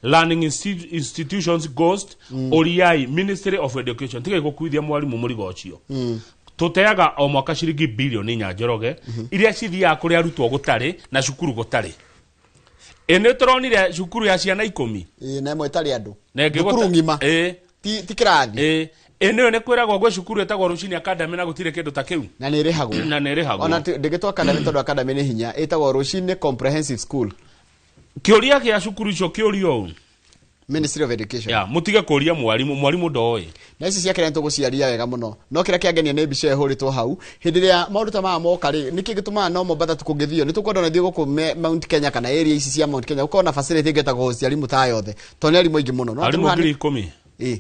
learning institutions ghost, ũriai Ministry of Education. Tigai gũkuithia mwarimũ mũrigo ũcio. Tũteaga o mwaka ciringi bilioni 4, Njoroge, iria cithiaga kũrĩ arutwo gũtarĩ na cukuru gũtarĩ. Ĩ nĩ tũronire cukuru ya ciana 10. Ĩ, na ĩmwe ĩtarĩ andũ. Na ĩngĩ Thukuru ng'ima. Ti kĩrathi. Ĩ nĩyo nĩ kwĩragwo gwĩ cukuru ĩtagwo Rũcinĩ Academy na gũtirĩ kĩndũ ta kĩu. Na nĩ ĩrĩhagwo. Na nĩ ĩrĩhagwo. Ona ndĩgĩtwo academy tondũ academy nĩ hinya, ĩtagwo Rũcinĩ Comprehensive School. Kĩũria kĩa cukuru icio kĩũrio ũũ. Ministry of Education. Ya, mũtige kũria mwarimũ, mwarimũ ndoĩ. Na ici cia kĩrĩa nĩtũgũciaria wega mũno, no kĩrĩa kĩangenia nĩ mbica ĩyo ĩhũrĩtwo hau hĩndĩ ĩrĩa maũndũ ta maya moka rĩ, nĩkĩ gĩtũmaga no Mombatha tu kũngĩthio? Nĩ tũkwenda ona ithuĩ gũkũ Mount Kenya kana area ici cia Mount Kenya gũkorwo na facility ĩngĩ ĩtagwo host arimũ ta yothe, tondũ nĩ arimũ aingĩ mũno. No Arimũ 10,000. Ĩ.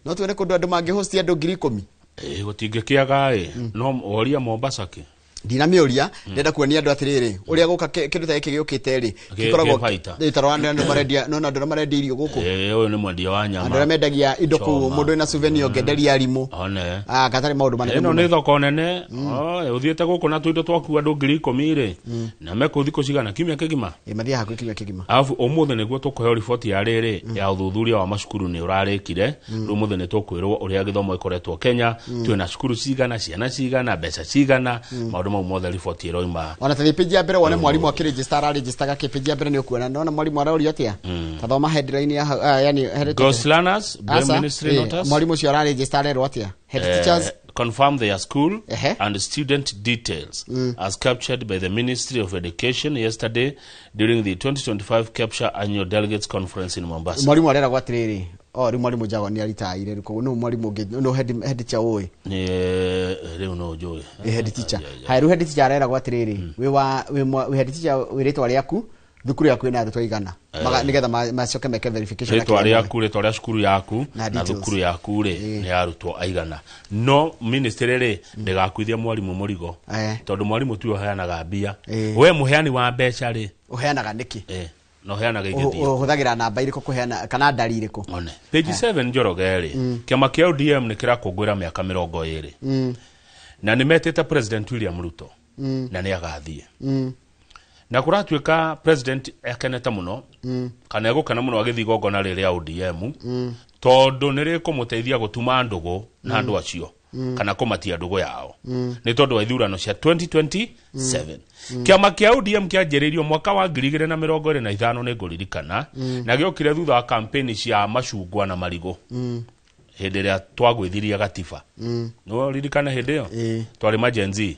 No tuone kũndũ andũ mangĩhost andũ 10,000. Ĩ, gũtingĩkĩaga ĩ. No woria Mombasa kĩ? Ndinamĩũria, ndĩrenda kuonia andũ atĩrĩrĩ, ũrĩa gũka kĩndũ ta gĩkĩ gĩũkĩte rĩ, gĩkoragwo Gĩ fighter. ĩ, ta rora andũ marendia, no andũ arĩa marendia irio gũkũ. Ũyũ nĩ mwendia wa nyama. Andũ arĩa mendagia indo kũu. Choma. Mũndũ wĩna souvenir ũngĩenderia arimũ. One. Ah, gatarĩ maũndũ manene Ĩno mũno. nĩ thoko nene. Ũthiĩte gũkũ na tũindo twaku andũ 10,000 rĩ, na mekũu thikũ cigana? Kiumia kĩgima. Ĩ, mathiaga hakuhĩ kiumia kĩgima. Alafu ũmũthĩ nĩguo tũkũheo riboti ya rĩrĩ ya ũthuthuria wa macukuru nĩ ũrarĩkire. Rĩu ũmũthĩ nĩ tũkwĩrwo ũrĩa gĩthomo ĩkoretwo Kenya, twĩna cukuru cigana, ciana cigana, mbeca cigana, maũndũ mau mothe riboti ĩroima. Ona ta page ya mbere wone mwarimu akĩregister, araregister gakĩ page ya mbere nĩ ũkuona, nona mwarimu arorio atĩa. Ta thoma headline ya hau, yani head. Ghost learners blame Asa, ministry, not us. Mwarimu ũcio araregister arerwo atĩa? Head teachers Confirm their school and student details as captured by the Ministry of Education yesterday during the 2025 Capture Annual Delegates Conference in Mombasa. Mwarimu areragwo atĩrĩrĩ, o rĩu mwarimu Jago nĩ aritaire rĩu, koguo nũ mwarimu ũngĩ nũ head teacher ũĩ? Nĩ rĩu no njũĩ. Ĩ, head teacher. Haya, rĩu head teacher areragwo atĩrĩrĩ, wĩ wa wĩ head teacher, wĩ rĩtwa rĩaku, thukuru yaku ĩna arutwo aigana. Nĩgetha macoke meke verification na Rĩtwa kĩrĩa rĩaku, rĩtwa rĩa cukuru yaku Na na details. thukuru yaku rĩ, nĩ arutwo aigana. No ministry rĩ, ndĩgakuithia mwarimũ mũrigo, tondũ mwarimũ tiwe ũheanaga mbia. We mũheani wa mbeca rĩ, Ũheanaga nĩkĩ? Na ũheanaga igĩthio. Ũhũthagĩra namba irĩkũ kũheana kana ndari irĩkũ? One. Page 7, Njoroge rĩ, kĩama kĩa ODM nĩ kĩrakũngũĩra mĩaka 20 na nĩ metĩte President William Ruto na nĩ agathiĩ. Na kũratuĩka president akenete mũno kana egũkena mũno agĩthiĩ igongona rĩrĩ rĩa ODM, tondũ nĩ rĩkũmũteithia gũtuma ndũgũ na andũ acio kana kũmatia ndũgũ yao nĩ tondũ wa ithurano cia 2027. Kĩama kĩa ODM kĩanjĩrĩirio mwaka wa 2025, nĩ ngũririkana, na gĩokire thutha wa kampeni cia macungwa na marigũ hĩndĩ ĩrĩa twagwĩthirie gatiba. Nĩ ririkana hĩndĩ ĩyo twarĩ ma Gen Z.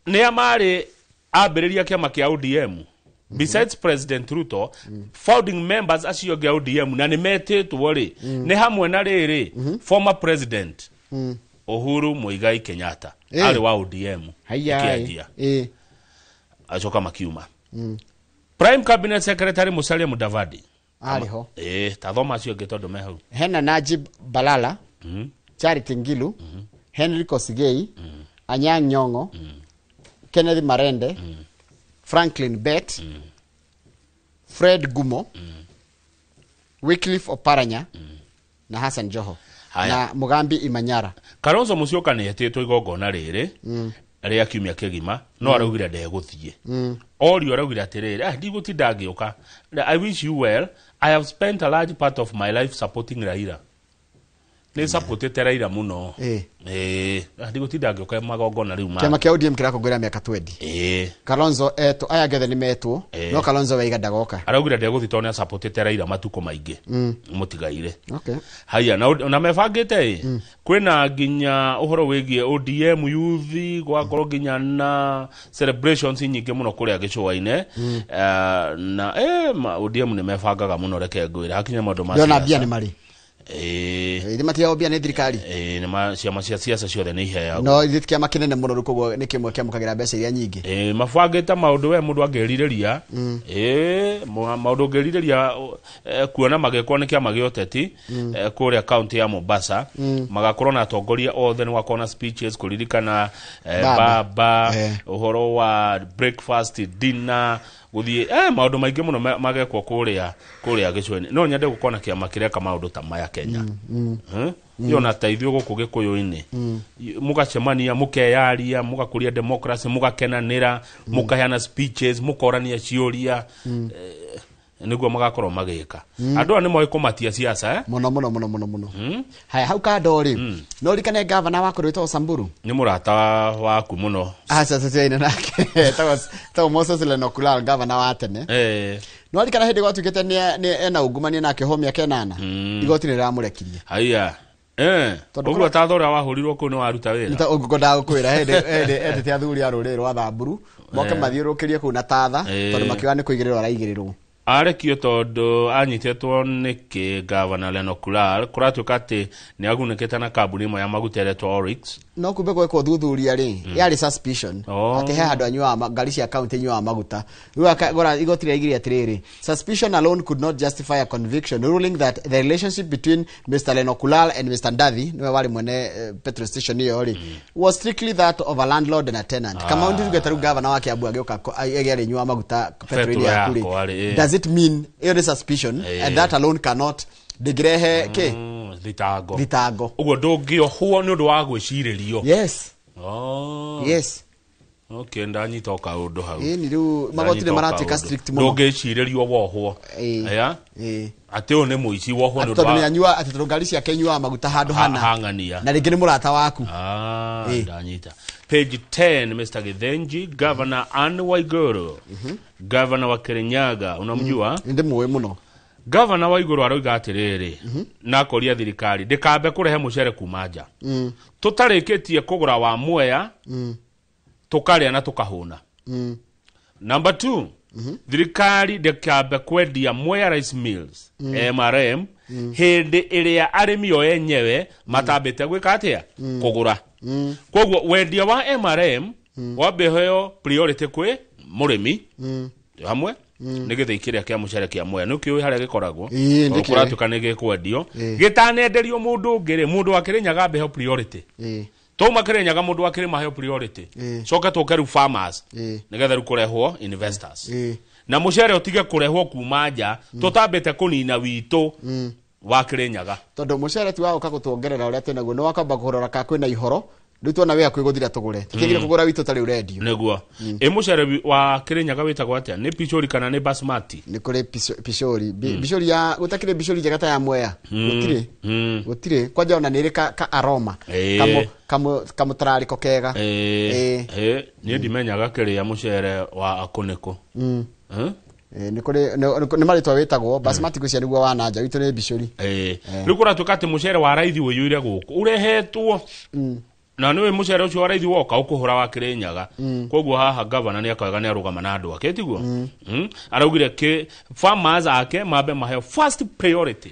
Nĩa marĩ ambĩrĩria kĩama kĩa ODM besides President Ruto? Founding members acio angĩ a ODM na nĩ metĩtwo rĩ, nĩ hamwe na rĩrĩ former president Uhuru Muigai Kenyatta, arĩ wa ODM Haya. ĩkĩanjia, acoka makiuma. Prime Cabinet Secretary Musalia Mudavadi Arĩ ho. Ta thoma acio angĩ tondũ me hau. Hena Najib Balala, Charity Ngilu, Henry Kosigei, Anyang' Nyong'o, Kenneth Marende, Franklin Bet, Fred Gumo, Wycliffe Oparanya na Hassan Joho. Haya. Na Mugambi Imanyara. Kalonzo Musyoka nĩ etĩtwo igongona rĩrĩ rĩa kiumia kĩgima, no araugire ndegũthiĩ. Orio araugire atĩrĩrĩ, ndigũtinda ngĩũka. I wish you well. I have spent a large part of my life supporting Raila. Nĩ supportĩte Raila mũno. Ndigũtinda ngĩũka magongona rĩu ma Kĩama kĩa ODM kĩrakũngũĩra mĩaka 20. Kalonzo etwo, aya angĩ othe nĩ metwo, no Kalonzo waiga ndagoka. Araugire ndegũthiĩ tondũ nĩ asupportĩte Raila matukũ maingĩ mũtigaire. Okay. Haya, na mebangĩte ĩ kwĩna nginya ũhoro wĩgiĩ ODM youth, gwakorwo nginya na celebrations nyingĩ mũno kũrĩa gĩcũa-inĩ. Na ODM nĩ mebangaga mũno, reke ngwĩre hakinya maũndũ ma Ndĩrona siasa. mbia nĩ marĩ. Ithe matiheagwo mbia nĩ thirikari. Nĩ ma ciama cia siasa ciothe nĩ iheagwo. No ithe ti kĩama kĩnene mũno rĩu, koguo nĩ kĩmwe kĩamũkagĩra mbeca iria nyingĩ. Mabangĩte maũndũ we mũndũ angĩrirĩria. Maũndũ ũngĩrirĩria kuona magĩkwo nĩ kĩama gĩa ũteti kũrĩa kaunti ya Mombasa. Magakorwo na atongoria othe, nĩ gwakorwo na speeches kũririkana Baba. baba, ũhoro wa breakfast, dinner, gũthiĩ maũndũ maingĩ mũno magekwo kũrĩa gĩcũa-inĩ. No nyende gũkorwo na kĩama kĩreka maũndũ ta maya Kenya. Yona ta ithuĩ gũkũ gĩkũyũ-inĩ, mũgacemania, mũkeyaria, mũgakũria democracy, mũgakenanĩra, mũkaheana speeches, mũkorania ciũria, nĩguo magakorwo magĩka. Andũ aya nĩ moĩ kũmatia siasa, eh? Mũno mũno mũno mũno mũno. Haya, hau kando rĩ, no ririkane gavana wa kũrĩa wĩtagwo Samburu. Nĩ mũrata waku mũno. Aca tũtiaine nake. Etagwo Moses Lenokulal, gavana wa tene. No ririkana hĩndĩ gwatuĩkĩte nĩ ena ungumania na akĩohwo mĩaka 8. Igoti nĩ rĩramũrekirie. Haya. Tondũ Ũguo ta ũrĩa wahũrirwo kũu nĩ waruta wĩra. Nĩ ta ũngĩkwendaga gũkwĩra hĩndĩ endete athuri a rũrĩrĩ rwa Thamburu moke mathiũrũrũkĩrie kũu na tatha, tondũ makiuga nĩ kũigĩrĩrwo araigĩrĩrwo. Arekio tondũ anyitĩtwo nĩkĩ Gavana Lenokulal kũratuĩka atĩ nĩ agunĩkĩte na kambuni ĩmwe ya maguta ĩretwo Oryx. No kumbe gwekwo thuthuria rĩ, yarĩ suspicion atĩ he handũ anyuaga ngari cia county inyuaga maguta. Rĩu akagora igoti rĩaigire atĩrĩrĩ, suspicion alone could not justify a conviction, ruling that the relationship between Mr. Lenokulal and Mr. Ndathi, nĩwe warĩ mwene petrol station ĩyo rĩ, was strictly that of a landlord and a tenant. Kama ndituge ta rĩu gavana wa Kiambu agĩũka ege arĩnyuaga maguta petrol Petrol yaku rĩ, yakwa rĩ, does it mean ĩyo nĩ suspicion and that alone cannot ndĩngĩrehe kĩ? Thitango. Thitango. Ũguo ndũngĩohwo nĩ ũndũ wa gwĩcirĩrio. Yes. Yes. Okay, ndanyita o kaũndũ hau. Ĩni rĩu magoti nĩ Ndanyita o maratuĩka kaũndũ. strict mũno. Ndũngĩcirĩrio wohwo. Aya? Atĩ ũyũ nĩ mũici wohwo nĩ ũndũ Tondũ wa nĩ anyua, atĩ tondũ ngari ciake inyuaga maguta handũ hana. Hang'ania. Na rĩngĩ nĩ mũrata waku. Ndanyita. Page 10, Mr. Githinji, Governor Anne Waiguru. Governor wa Kirinyaga, unamjua? Nĩ ndĩmũĩ mũno. Governor Waiguru aroiga atĩrĩrĩ, na akoria thirikari ndĩkambe kũrehe mũcere kuma nja. Tũtarĩkĩtie kũgũra wa Mwea, tũkarĩa na tũkahũna. Number 2, thirikari ndĩkambe kwendia Mwea Rice Mills, MRM, hĩndĩ ĩrĩa arĩmi o enyewe matambĩte gwĩka atĩa? Kũgũra. Koguo wendia wa MRM wambe heo priority kwĩ mũrĩmi hamwe nĩ gĩthĩi kĩrĩa kĩa mũcere kĩa Mwea. Nĩ ũkĩũĩ harĩa gĩkoragwo? Ĩĩ, Tondũ ndĩkĩũĩ. kũratuĩka nĩ gĩkwendio. Gĩtanenderio mũndũ ũngĩ rĩ, mũndũ wa Kĩrĩnyaga ambe heo priority. Twauma Kĩrĩnyaga mũndũ wa Kĩrĩma heo priority. Coke tũke rĩu farmers. Nĩgetha rĩu kũrehwo investors. Na mũcere ũtige kũrehwo kuma nja, tũtambĩte kũnina witũ wa Kĩrĩnyaga. Tondũ mũcere ti wa gũka gũtuongerera ũrĩa twĩnaguo, nĩ wakamba kũrora kana kwĩna ihoro, rĩu tuona wĩ hakuhĩ gũthira tũgũre. Tũtiagĩrĩire kũgũra witũ tarĩ ũrendio. Nĩguo. Ĩ mũcere wa Kĩrĩnyaga wĩtagwo atĩa? Nĩ pichori kana nĩ basmati? Nĩ kũrĩ pichori. Pichori ya, gũtakĩrĩ pichori njega ta ya Mwea. Gũtirĩ. Gũtirĩ. Kwanja ona nĩ ĩrĩ ka aroma. Kamũtararĩko kega. Niĩ ndimenyaga kĩrĩa mũcere wa akũnĩkũ. Nĩ kũrĩ, nĩ marĩtwa wĩtagwo, basmati ngwĩciria nĩguo wa nanja, witũ nĩ bicori. Rĩu kũratuĩka atĩ mũcere wa raithi ũiyũire gũkũ, ũrehetwo. Na nĩũĩ mũcere ũcio wa raithi woka ũkũhũra wa Kĩrĩnyaga. Koguo haha gavana nĩ akauga nĩ arũgama na andũ ake, tiguo? Araugire kĩ farmers ake mambe maheo first priority.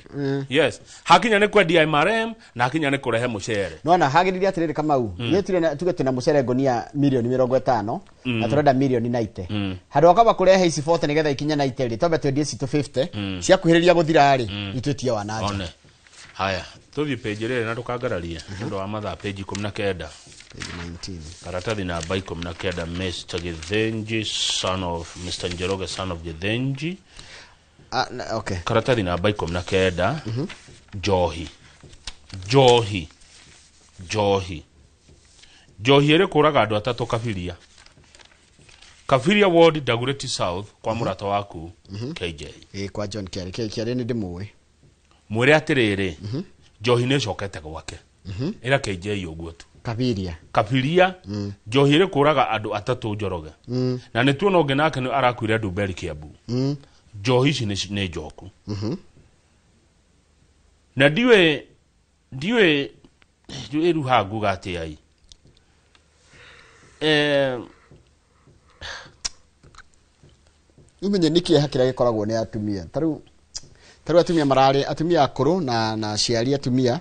Yes. Hakinya nĩ kwendia MRM na hakinya nĩ kũrehe mũcere. Nona hagĩrĩire atĩrĩrĩ Kamau, ithuĩ tuge twĩna mũcere ngũnia mirioni mĩrongo ĩtano, na tũrenda mirioni 90. Handũ ha kwamba kũrehe ici 40 nĩgetha ikinye 90 rĩ, twambe twendie citũ 50, ciakuhĩrĩria gũthira rĩ, itwĩtie wa nanja. One. Haya, tũthiĩ page rĩrĩ na ndũkangararie, nĩ ũndũ wa mathaa, page 19. Page 19. Karatathi namba 19, Mr. Githinji, son of Mr. Njoroge, son of Githinji. Na, okay. Karatathi namba 19, Njohi. Njohi. Njohi. Njohi ĩrĩ kũraga andũ atatũ Kabiria. Kabiria Ward, Dagoretti South, kwa mũrata waku, KJ. Ĩĩ, kwa John Kiarĩ. Kiarĩ nĩ ndĩmũĩ. Mwĩre atĩrĩrĩ, Njohi nĩ ĩcokete gwake. Ĩra KJ ũguo tu. Kabiria. Kabiria. Njohi ĩrĩ kũraga andũ atatũ Njoroge. Na nĩ tuona ũngĩ nake nĩ arakuire Ndumberi Kiambu. Njohi ici nĩ njoku. Na ndiũĩ rĩu haha nguga atĩa ĩ. Umenye nĩ kĩeha kĩrĩa gĩkoragwo nĩ atumia. Ta rĩu atumia mararĩ atumia akũrũ na aciari atumia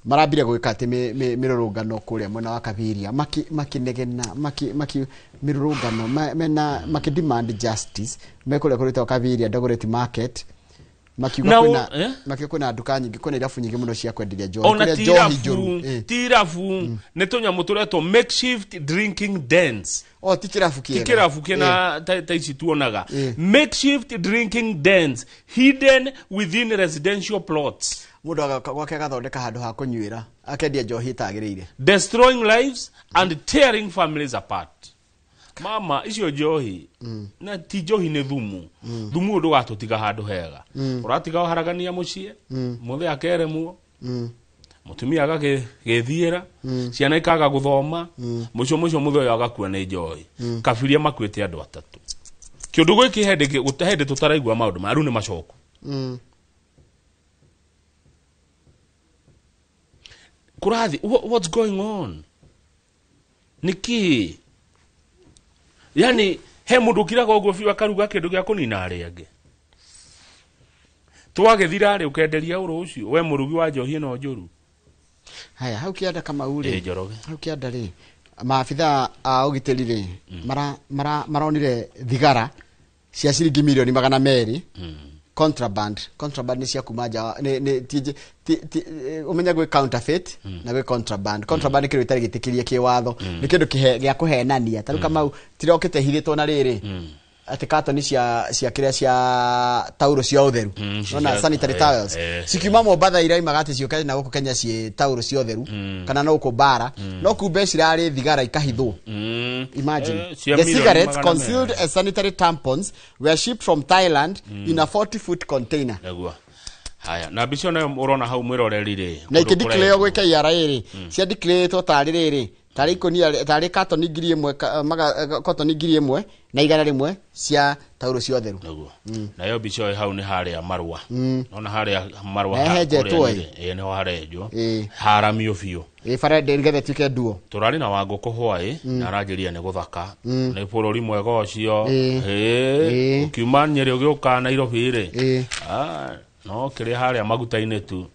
marambire gwĩka atĩ mĩrũrũngano kũrĩa mwena wa Kabiria makinegena maki mĩrũrũngano mena maki demand justice me kũrĩa kũrĩtwo Kabiria Dagoretti Market makiuga kwĩna makiuga kwĩna nduka nyingĩ kwĩna irabu nyingĩ mũno cia kwenderia njohi kũrĩa njohi njũru ti irabu nĩ tũnyamũ tũretwo makeshift drinking dens. O ti kĩrabu kĩega, ti kĩrabu kĩna ta ici tuonaga. Makeshift drinking dens hidden within residential plots. Mũndũ gwake agathondeka handũ ha kũnyuĩra akendia njohi ĩtagĩrĩire, destroying lives and tearing families apart. Mama icio njohi na ti njohi nĩ thumu. Thumu ũyũ ndũgatũtiga handũ hega. Ũratiga ũharagania mũciĩ, mũthee akeremwo, mũtumia agagĩthiĩra, ciana ikaga gũthoma, mũico mũico mũthee ũyũ agakua nĩ njohi. Kabiria makuĩte andũ atatũ. Kĩũndũ gĩkĩ hĩndĩ tũtaraigua maũndũ maya, rĩu nĩ macoku. Kũrathi, what's going on? Nĩkĩ? Yani he mũndũ ũkiraga ũguo biũ akaruga kĩndũ gĩa kũnina arĩa angĩ. Twagĩthira rĩ ũkenderia ũrũ ũcio we mũrugi wa njohi ĩno njũru. Haya hau kĩanda Kamau rĩ. Njoroge. Hau kĩanda rĩ maabitha a ũgitĩri rĩ maronire thigara cia ciringi milioni 200 contraband. Contraband nĩ cia kuma nja nĩ ũmenye gwĩ counterfeit na gwĩ contraband. Contraband nĩ kĩndũ gĩtarĩ gĩtĩkĩrie kĩwatho, nĩ kĩndũ gĩa kũhenania. Ta rĩu Kamau tirokĩte hithĩtwo na rĩrĩ atĩ katoni cia kĩrĩa cia tauro cia ũtheru, nona sanitary towels cikiuma Mombatha iraimaga atĩ ciũke na gũkũ Kenya ciĩ tauro cia ũtheru kana no gũkũ bara, no kumbe cirarĩ thigara ikahithwo. Imagine the cigarettes concealed as sanitary tampons were shipped from Thailand in a 40-foot container. Haya na mbica nayo ũrona hau mwĩroreri rĩ na ikĩdeclare gwĩ KRA rĩ cia declare tarĩ rĩrĩ tarĩ ikũnia tarĩ katoni 1000 katoni 1100 cia tauro cia ũtheru. Nĩguo nayo mbica ĩyo hau nĩ harĩa Marũa. Nona harĩa Marũa henjetwo ĩ nĩho harenjwo haramio biũ ĩ bara nĩgetha ĩtuĩke nduo. Tũrarĩ na Wangũkũ hwaĩ na aranjĩria nĩ gũthaka nĩ bũrũri mwega ũcio. Ũkiuma Nyĩrĩ ũgĩũka Nairobi rĩ no kĩrĩa harĩa maguta-inĩ tu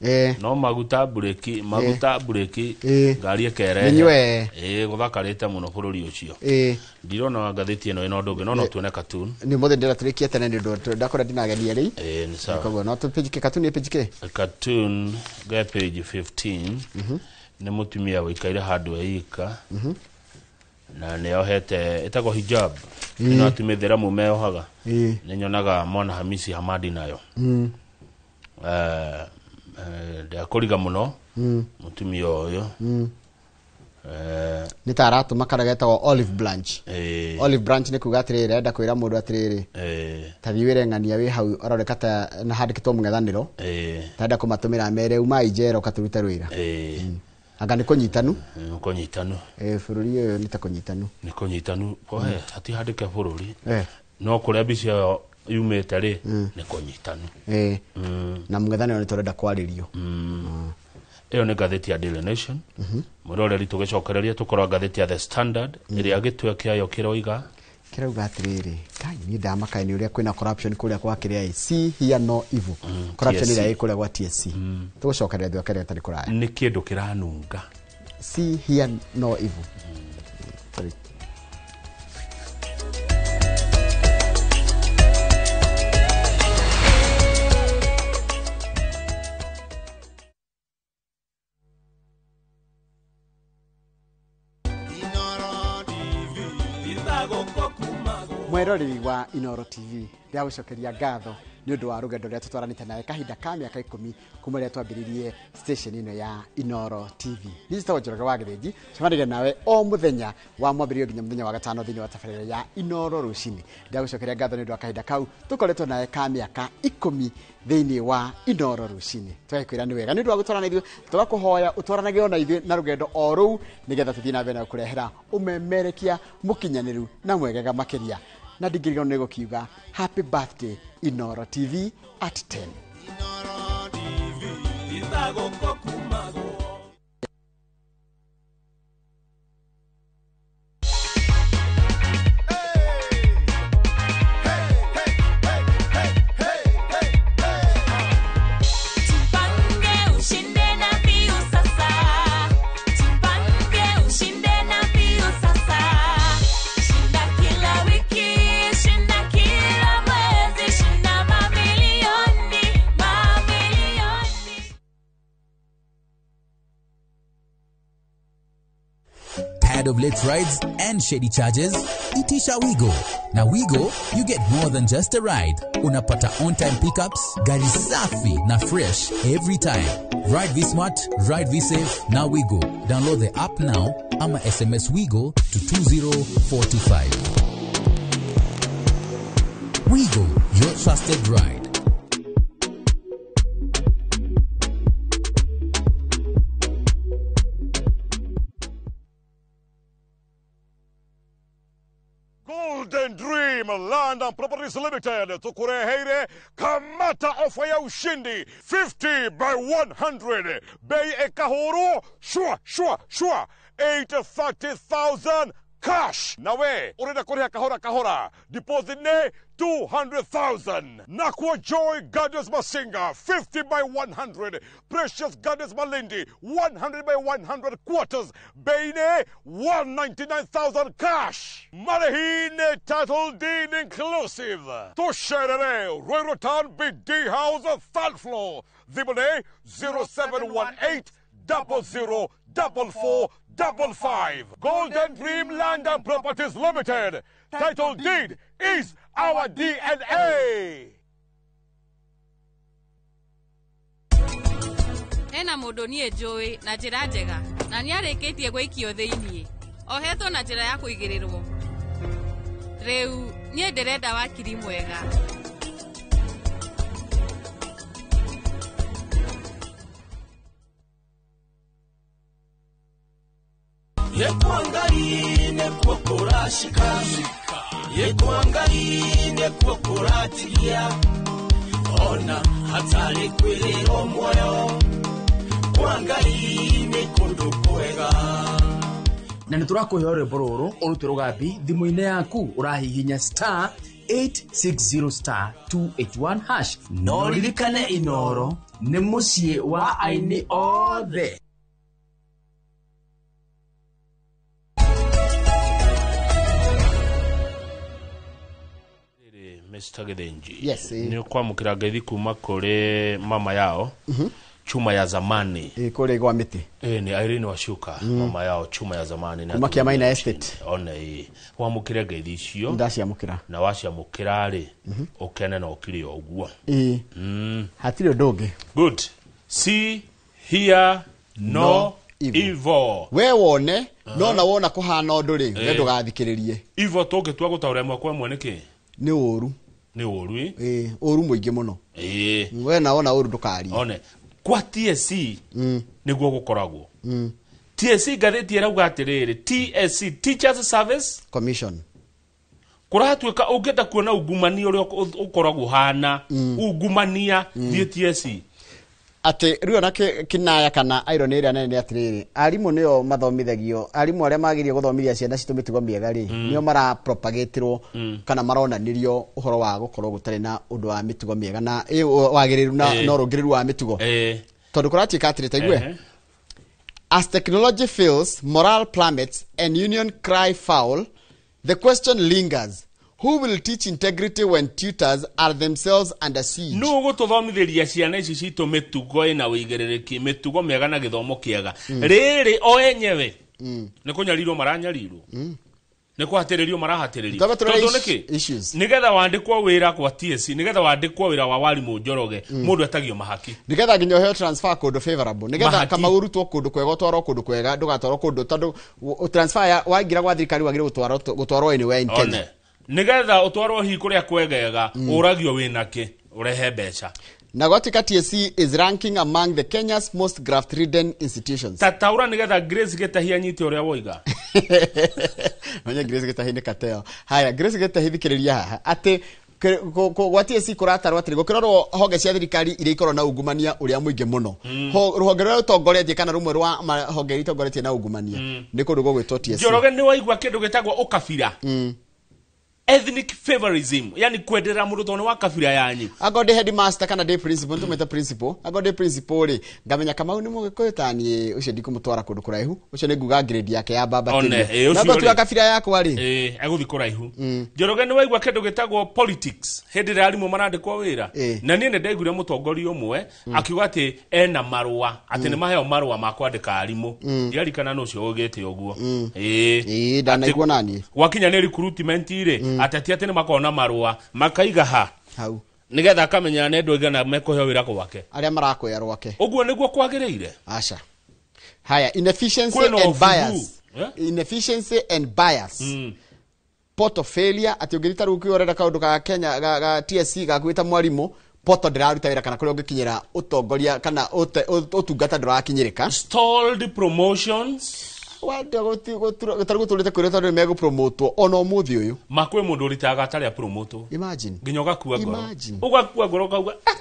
no maguta mburĩki maguta mburĩki ngari ĩkerehe gũthakarĩte mũno bũrũri ũcio. Ndirona ngathĩti ĩno ĩna ũndũ ũngĩ no tuone cartoon. Nĩ mũthĩ ndĩratũrĩkia tene nĩ ũndũ ndakora ndinagenia rĩ. Nĩ sawa. Koguo no tũ page kĩ cartoon nĩ page kĩ? Cartoon ge page 15 nĩ mũtumia wĩikaire handũ eika na nĩ ohete ĩtagwo hijab. Ĩno atumia ithĩramu meohaga. Nĩ nyonaga mwana Hamisi Hamadi nayo. Ndakũriga mũno mũtumia ũyũ nĩ ta aratũma karĩa getagwo olive branch. Olive branch nĩ kuga atĩrĩrĩ enda kwĩra mũndũ atĩrĩrĩ ta thiĩ wĩre ng'ania wĩ hau aroreka ta na handĩkĩtwo mũng'ethanĩro ta enda kũmatũmĩra mere umai njera ũkatũrute wĩra. Anga nĩ kũnyitanu. Kũnyitanu bũrũri ũyũ nĩ ta kũnyitanu. Nĩ kũnyitanu hatihandĩke bũrũri no kũrĩa mbica ĩyo yumĩte rĩ nĩ kũnyitanu. Na mũng'ethanĩro nĩ tũrenda kwarĩrio. Ĩyo nĩ ngathĩti ya Daily Nation. Mwĩroreri tũgĩcokereria tũkorwo ngathĩti ya The Standard ĩrĩa gĩtwe kĩayo kĩroiga kĩrauga atĩrĩrĩ Ngai niĩ ndamaka nĩ ũrĩa kwĩna corruption kũrĩa kwa kĩrĩa see hear no evil. Corruption ĩrĩa ĩ kũrĩa gwa TSC. Tũgũcokereria thutha kĩrĩa kũraya. Nĩ kĩndũ kĩranunga. See hear no evil. Sorry. Mweroreri wa Inooro TV ndagũcokeria ngatho Nĩ ũndũ wa rũgendo rũrĩa tũtwaranĩte nawe kahinda ka mĩaka 10 kuma rĩrĩa twambĩrĩirie station ĩno ya Inoro TV. Niĩ njĩtagwo Njoroge wa Gĩthĩnji, cemanagia nawe o mũthenya wa mwambĩrĩrio nginya mũthenya wa gatano thĩinĩ wa tabarĩra ya Inoro rũcinĩ. Ndagũcokeria ngatho nĩ ũndũ wa kahinda kau tũkoretwo nawe ka mĩaka 10 thĩinĩ wa Inoro rũcinĩ. Tũgakwĩra nĩ wega nĩ ũndũ wa gũtwarana ithuĩ, tũgakũhoya ũtwaranage ona ithuĩ na rũgendo o rũu nĩgetha tũthiĩ na mbere na gũkũrehera ũmemerekia mũkinyanĩru na mwegega makĩria. Na ndingĩriganĩrwo nĩ gũkiuga happy birthday Inoro TV at 10. Jipange ushinde na Viusasa. Jipange ushinde na Viusasa. Shinda kila wiki, shinda kila mwezi, shinda mamilioni, mamilioni. Tired of late rides and shady charges? Itisha Wigo. Na Wigo, you get more than just a ride. Unapata on-time pickups, gari safi na fresh every time. Ride V-Smart, ride V-Safe, na Wigo. Download the app now ama SMS Wigo to 20425. Wigo, your trusted ride. Golden Dream Land and Properties Limited tukureheire kamata ofa ya ushindi 50 by 100 bei ekahuru shwa shwa shwa 830,000 cash. Nawe urenda kuriha kahora kahora, deposit ne 200,000. Nakwa Joy Gardens Masinga 50 by 100, Precious Gardens Malindi 100 by 100 quarters, bei ne 199,000 cash. Marehine title deed inclusive. Tusherere Ruiru Town BD House third floor. Thimũ 0718 00 44 55. Golden Dream Land and Properties Limited. Title deed is our DNA. Hena mũndũ niĩ njũĩ na njĩra njega na nĩarĩkĩtie gũikio thĩiniĩ ohetwo na njĩra ya kũigĩrĩrwo. Rĩu niĩ ndĩrenda wakiri mwega. Yekwangai nekuo kũracika, yekwangai nekuo kũratigia, ona hatarĩ kwĩrĩrwo muoyo, kwa Ngai nĩ kũndũ kwega. Na nĩ tũrakũhe rwĩmbo rũrũ ũrute rũgambi thimũ-inĩ yaku ũrahihinya star 860 star 281 hash. No ririkane Inoro nĩ mũciĩ wa aini othe. Mr. Githinji. Yes, nĩ ũkwamũkĩra ngeithi kuma kũrĩ mama yao chuma ya zamani kũrĩa gwa mĩtĩ. Nĩ Irene Wacuka mama yao chuma ya zamani kuma Kĩamaina Estate. One wamũkĩre ngeithi icio ndaciamũkĩra na waciamũkĩra rĩ ũkene na ũkire o ũguo. Hatirĩ ũndũ ũngĩ. Good. See, hear, no evil. We wone no na wona kũhana ũndũ rĩ we ndũgathikĩrĩrie. Evil tũngĩtua gũtaũra ĩmwe kwa ĩmwe nĩkĩ? Nĩ ũru. Nĩ ũru. Ũru mũingĩ mũno. We na wona ũru ndũkarie. One kwa TSC nĩguo gũkoragwo. TSC ngathĩti ĩrauga atĩrĩrĩ, TSC Teachers Service Commission kũratuĩka ũngĩenda kuona ungumania ũrĩa ũkoragwo hana ungumania thiĩ TSC. Atĩ rĩu ona kĩnaya kana irony ĩrĩa nene nĩ atĩrĩrĩ, arimũ nĩo mathomithagio, arimũ arĩa magĩrĩire gũthomithia ciana citũ mĩtugo mĩega rĩ, nĩo marapropagatĩrwo kana maronanĩrio ũhoro wa gũkorwo gũtarĩ na ũndũ wa mĩtugo mĩega na wagĩrĩru na ũrũngĩrĩru wa mĩtugo. Tondũ kũratuĩka atĩrĩ, ta igue, as technology fails, morale plummets and union cry foul, the question lingers. Who will teach integrity when tutors are themselves under siege? No gũtũthomithĩria ciana ici citũ mĩtugo ĩna wĩigĩrĩrĩki, mĩtugo mĩega na gĩthomo kĩega. Rĩrĩ o enyewe nĩ kũnyarirwo maranyarirwo. Nĩ kũhatĩrĩrio marahatĩrĩrio. Twambe tũrore Tondũ nĩkĩ? Issues. Nĩgetha wandĩkwo wĩra kwa TSC, nĩgetha wandĩkwo wĩra wa warimũ Njoroge, mũndũ etagio mahaki. Nigetha nginya ũheo transfer kũndũ favorable, nigetha Mahaki. kama ũrutwo kũndũ kwega ũtwarwo kũndũ kwega, ndũgatwarwo kũndũ tondũ transfer ya waingĩra gwa thirikari wagĩrĩirwo gũtwarwo anywhere in One. Kenya. Nĩgetha ũtwarwo hihi kũrĩa kwegega, ũragio wĩnakĩ, ũrehe mbeca. Na gwatuĩka TSC is ranking among the Kenya's most graft ridden institutions. Tataũra nĩgetha Grace Gĩtahi anyite ũrĩa woiga. Menye Grace Gĩtahi nĩ kateo. Haya, Grace Gĩtahi thikĩrĩria haha atĩ gwa TSC kũratarwo atĩrĩ, gũkĩrorwo honge cia thirikari iria ikoragwo na ungumania ũrĩa mũingĩ mũno, rũhonge rũrĩa rũtongoretie kana rũmwe rwa honge iria itongoretie na ungumania nĩ kũndũ gũgwĩtwo TSC. Njoroge, nĩ waigua kĩndũ gĩtagwo ũkabira? Ethnic favorism, yani kwenderera mũndũ tondũ nĩ wa kabira yanyu. Angorwo ndĩ headmaster kana ndĩ principal, nĩtũmwĩte principal, angorwo ndĩ principal rĩ, ngamenya Kamau nĩ mũgĩkũyũ taniĩ, ũcio ndikũmũtwara kũndũ kũraihu, ũcio nĩ nguga grade yake ya One, mbambatĩrio. ũcio Na angorwo ti rĩ. wa kabira yakwa rĩ, Ĩ, egũthiĩ kũraihu. Njoroge, nĩ waigua kĩndũ gĩtagwo politics hĩndĩ ĩrĩa arimũ marandĩkwo wĩra? Na niĩ nĩ ndaiguire mũtongoria ũmwe akiuga atĩ ena marũa, atĩ nĩ maheo marũa ma kwandĩka arimũ. Ndiarikana nũ ũcio ũgĩte ũguo. Ĩ. Ĩ, ndanaigua naniĩ. Gwakinya nĩ recruitment rĩ, ateti atĩ nĩ makoragwo na marũa makaiga ha hau nĩgetha akamenya nĩ andũ aigana mekũheo wĩra gwake. Arĩa marakwea rwake. Ũguo nĩguo kwagĩrĩire? Aca. Haya, inefficiency Kwĩna and ũbuthu. bias. Inefficiency and bias, portal failure, atĩ ũngĩthiĩ ta rĩu ũkĩũrera kaũndũ ga Kenya ga TSC gakuĩta mwarimũ, portal ndĩraruta wĩra kana kũrĩa ũngĩkinyĩra ũtongoria kana ũtungata ndũrakinyĩrĩka. Stalled promotions. Tarĩu gũtũrĩte kwĩrwo tondũ nĩmegũpromotwo ona ũmũthĩ ũyũ. Ma kwĩ mũndũ ũritaga atarĩ apromotwo. Imagine. Nginya ũgakua ngoro. Imagine. Ũgakua ngoro ũkauga, "Ah,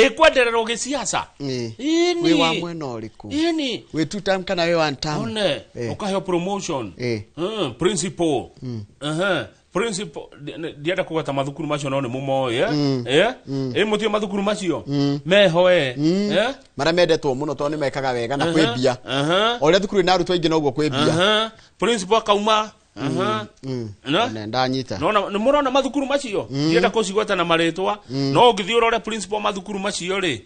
ĩkwendererwo gĩciaca." Ĩni. Wĩ wa mwena ũrĩkũ? Ĩni. Wĩ two term kana wĩ one term? One, ũkaheo promotion. Principal. Principal, ndienda kũgweta mathukuru macio no nĩ mũmoĩ, eh? Eh? Ĩ, mũtiũ mathukuru macio meho, eh? Eh? Marĩa mendetwo mũno tondũ nĩ mekaga wega na kwĩ mbia. O ũrĩa thukuru ĩna arutwo aingĩ noguo kwĩ mbia. Principal akauma. One, ndanyita. Nona nĩ mũrona mathukuru macio, ndienda kũcigweta na marĩtwa, no ũngĩthiĩ ũrore principal mathukuru macio rĩ.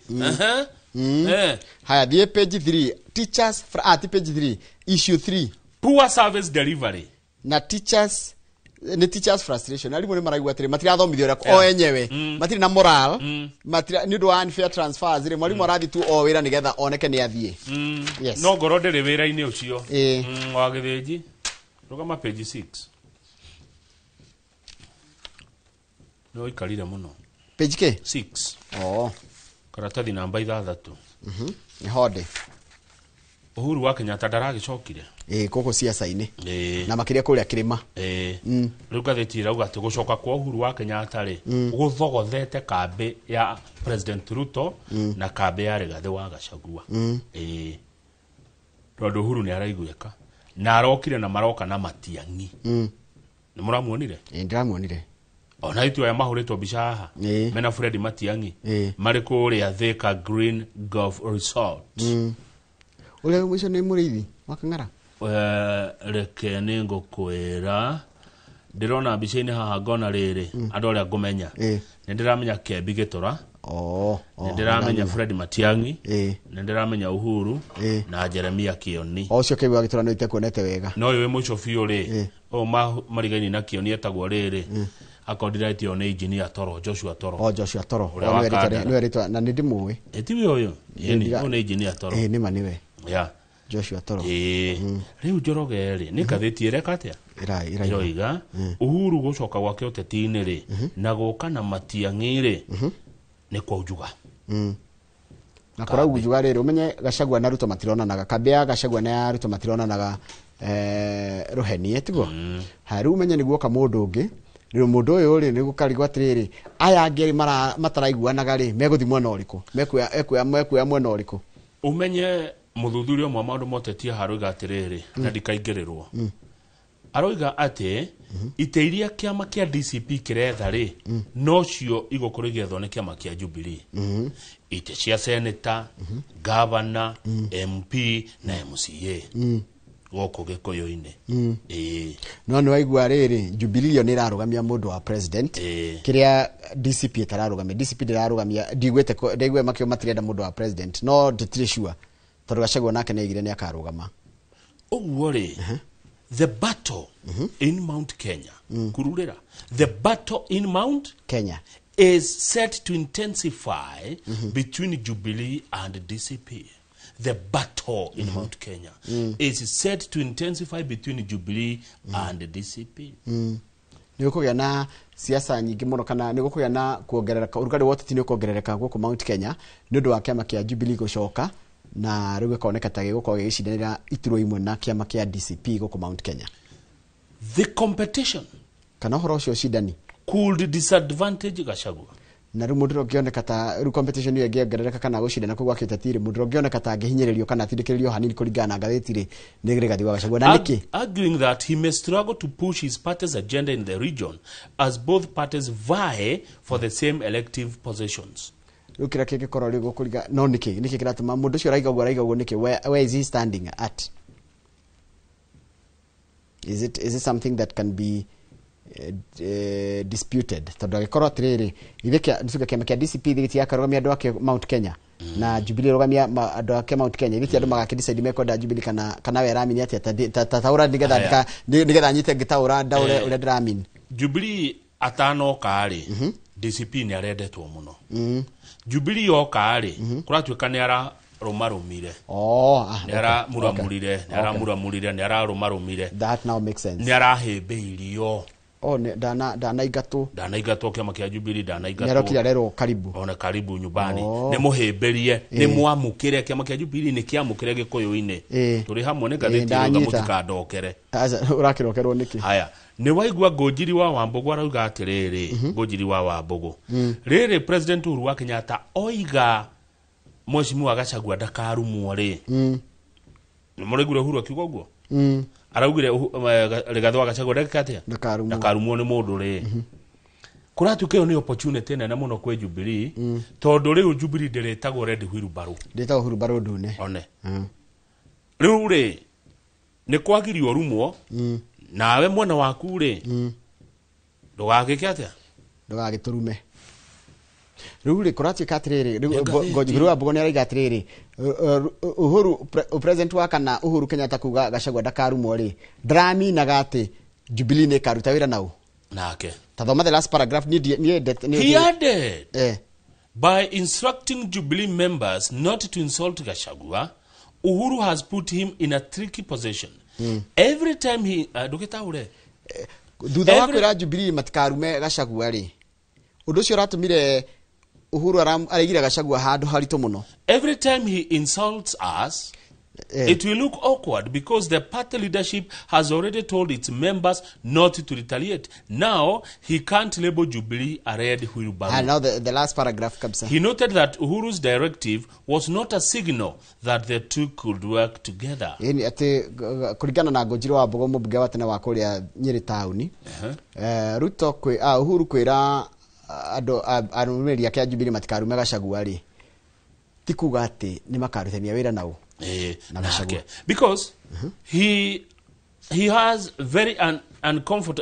Haya, thiĩ page 3, teachers ti page 3, issue 3. Poor service delivery. Na teachers nĩ teachers frustration, arimũ nĩ maraigua atĩrĩ matirathomithio ũrĩa o enyewe, matirĩ na moral, matira nĩ ũndũ wa unfair transfers rĩ, mwarimũ arathiĩ tu o wĩra nĩgetha oneke nĩ athiĩ. Yes. No ngoro ndĩrĩ wĩra-inĩ ũcio. Ĩ. Wa gĩthĩnji rũgama page 6, nĩ ũikarire mũno. Page kĩ? 6. Oh. Karatathi namba 6. Nĩ honde. Uhuru wa Kenyatta ndaragĩcokire. Ĩ, gũkũ ciaca-inĩ. Ĩ. Na makĩria kũrĩa kĩrĩma. Ĩ. Rĩu ngathĩti ĩrauga atĩ gũcoka kwa Uhuru wa Kenyatta rĩ, gũthogothete kambĩ ya President Ruto na kambĩ ya Rigathĩ wa Gachagua. Ĩ, tondũ Uhuru nĩ araiguĩka na arokire na maroka na Matiang'i. Nĩ mũramuonire? Ĩ, ndĩramuonire. Ona itu aya mahũrĩtwo mbica haha Ĩ. mena Fred Matiang'i Ĩ. marĩ kũrĩa Thika Green Golf Resort. Ũrĩa ũcio nĩ mũrĩithi wa Kang'ara? Reke nĩ ngũkwĩra, ndĩrona mbica-inĩ haha ngona rĩrĩ andũ arĩa ngũmenya. Nĩ ndĩramenya Kembi Gĩtũra, nĩ ndĩramenya Fred Matiang'i, nĩ ndĩramenya Uhuru na Jeremia Kĩoni. O ũcio Kembi wa Gĩtũra nĩ itekuonete wega. No ũyũ wĩ mũico biũ rĩ, ũyũ marigaini na Kĩoni etagwo rĩrĩ, akorwo ndĩretio nĩ engineer Toro, Joshua Toro. O Joshua Toro. Ũrĩa O, wa nĩwe Kandara. nĩwe rĩtwa na nĩ ndĩmũĩ. Ĩ, tiwe ũyũ? Ĩni, ũyũ nĩ engineer Toro. Ĩ, nĩma nĩwe. Yeah. Joshua Toro. Ĩĩ. Rĩu Njoroge rĩ, nĩ ngathĩti ĩreka atĩa? Ĩroiga Uhuru gũcoka gwake ũteti-inĩ rĩ, na gũka na Matiang'i rĩ, nĩ kwaunjuga. Na kũraunjuga rĩrĩ, ũmenye Gachagua na Ruto matironanaga, kambĩ ya Gachagua na ya Ruto matironanaga, rũheni tiguo. Haya, rĩu ũmenye nĩguoka mũndũ ũngĩ, rĩu mũndũ ũyũ rĩ, nĩ gũkarigwo atĩrĩrĩ, aya angĩ erĩ mataraiguanaga rĩ, megũthiĩ mwena ũrĩkũ, mekuoya mwena ũrĩkũ? Ũmenye mũthuthuria ũmwe wa maũndũ ma ũteti haha aroiga atĩrĩrĩ, na ndikaingĩrĩrwo, aroiga atĩ itĩ iria kĩama kĩa DCP kĩretha rĩ, nocio igũkorwo igĩethwo nĩ kĩama kĩa Jubilee, itĩ cia seneta, gavana, MP na MCA gũkũ Gĩkũyũ-inĩ. Ĩĩ. No nĩ waigua rĩrĩ, Jubilee yo nĩ ĩrarũgamia mũndũ wa president, kĩrĩa DCP ĩtararũgamia. DCP ndĩrarũgamia, ndiguĩte ndaigua makĩo matirenda mũndũ wa president, no nditirĩ sure tondũ Gachagua nake nĩ aigire nĩ akarũgama. Ũguo rĩ, The battle in Mount Kenya, kururira, the battle in Mount Kenya is set to intensify between Jubilee and DCP. The battle in Mount Kenya is set to intensify between Jubilee and DCP. Nĩ gũkũgĩa na siasa nyingĩ mũno, kana nĩ gũkũgĩa na kuongerereka ũrugarĩ wa ũteti, nĩ ũkuongerereka gũkũ Mount Kenya nĩ ũndũ wa kĩama kĩa Jubilee gũcoka, na rĩu gĩkoneka ta gĩgũkorwo gĩgĩcindanĩra iturwa imwe na kĩama kĩa DCP gũkũ Mount Kenya. The competition kana ũhoro ũcio ũcindani could disadvantage Gachagua. Na rĩu mũndũ ũngĩoneka ta rĩu competition ĩyo ĩngĩongerereka kana gũcindana kũu gwa kĩũteti rĩ, mũndũ ũngĩoneka ta angĩhinyĩrĩrio kana atindĩkĩrĩrio hanini kũringana na ngathĩti rĩ, nĩ Rigathi wa Gachagua. Na nĩkĩ? Arguing that he may struggle to push his party's agenda in the region as both parties vie for the same elective positions. Rĩu kĩrĩa kĩngĩkorwo rĩu gũkũringa no nĩkĩ kĩratũma mũndũ ũcio araiga ũguo, araiga ũguo nĩkĩ? Where is he standing at? Is it something that can be disputed? Tondũ angĩkorwo atĩrĩrĩ, ithuĩ nĩtuge kĩama kĩa DCP gĩtigakarũgamia andũ ake Mount Kenya na Jubilee rũgamia andũ ake Mount Kenya, ithuĩ ti andũ magakĩ-decide mekwenda Jubilee kana we aramini atĩa? Ta taũra nĩgetha Aya. Nĩgetha nyite ngĩtaũra ndaũre ũrĩa ndĩramini. Jubilee atanoka rĩ, DCP nĩ arendetwo mũno. Jubilee yoka rĩ, kũratuĩka nĩ ararũmarũmire. Oh, ah, nĩ okay. aramuramurire, nĩ aramuramurire, nĩ ararũmarũmire. That now makes sense. Nĩ arahĩmbĩirio. Oh, ndanaingatwo. Ndanaingatwo kĩama kĩa Jubilee, ndanaingatwo. Nĩ arokire arerwo karibu. Ona karibu nyumbani. Oh. Nĩ mũhĩmbĩrie, nĩ mwamũkĩre, kĩama kĩa Jubilee nĩ kĩamũkĩre Gĩkũyũ-inĩ. Tũrĩ hamwe nĩ ngathĩti ĩrauga Ndanyita. mũtikandokere. Aca, ũrakĩrokerwo nĩkĩ? Haya, nĩ waigua Ngũnjiri wa Wambũgũ arauga atĩrĩrĩ, Ngũnjiri wa Wambũgũ. Rĩrĩ President Uhuru wa Kenyatta oiga Mheshimiwa Gachagua ndakarumwo rĩ. Nĩ mũraiguire Uhuru akiuga ũguo? Araugire Rigathi wa Gachagua ndagĩka atĩa? Ndakarumwo. Ndakarumwo nĩ mũndũ rĩ. Kũratuĩka ĩyo nĩ opportunity nene mũno kwĩ Jubilee, tondũ rĩu Jubilee ndĩrĩtagwo Red Wheelbarrow. Ndĩtagwo Wheelbarrow ndune. One. Rĩu rĩ, nĩ kwagirio rumwo, nawe mwena waku rĩ, ndũgagĩke atĩa? Ndũgagĩtũrume. Rĩu rĩ, kũratuĩka atĩrĩrĩ, rĩu Nĩ ngathĩti. Ngũnjiri wa Mbũgũ nĩ arauga atĩrĩrĩ, Uhuru president wa kana Uhuru Kenyatta kuga Gachagua ndakarumwo rĩ, ndaraminaga atĩ Jubilee nĩ ĩkaruta wĩra nau. Nake. Ta thoma the last paragraph, niĩ niĩ He added, by instructing Jubilee members not to insult Gachagua, Uhuru has put him in a tricky position. Every time he ndũgĩtaũre. Thutha wa kwĩra Jubilee matikarume Gachagua rĩ, ũndũ ũcio ũratũmire Uhuru araigire Gachagua handũ haritũ mũno. Every time he insults us, it will look awkward because the party leadership has already told its members not to retaliate. Now, he can't label Jubilee a red wheelbarrow. Now the last paragraph kabisa. He noted that Uhuru's directive was not a signal that the two could work together. Ĩni atĩ kũringana na Ngũnjiri wa Mbũgũ, mũmbunge wa tene wa kũrĩa Nyĩrĩ taũni, Ruto kwĩ, Uhuru kwĩra andũ arũmĩrĩri ake a Jubilee matikarume Gachagua rĩ, ti kuga atĩ nĩ makarutithania wĩra nao. Na Gachagua. Nake. Because he has very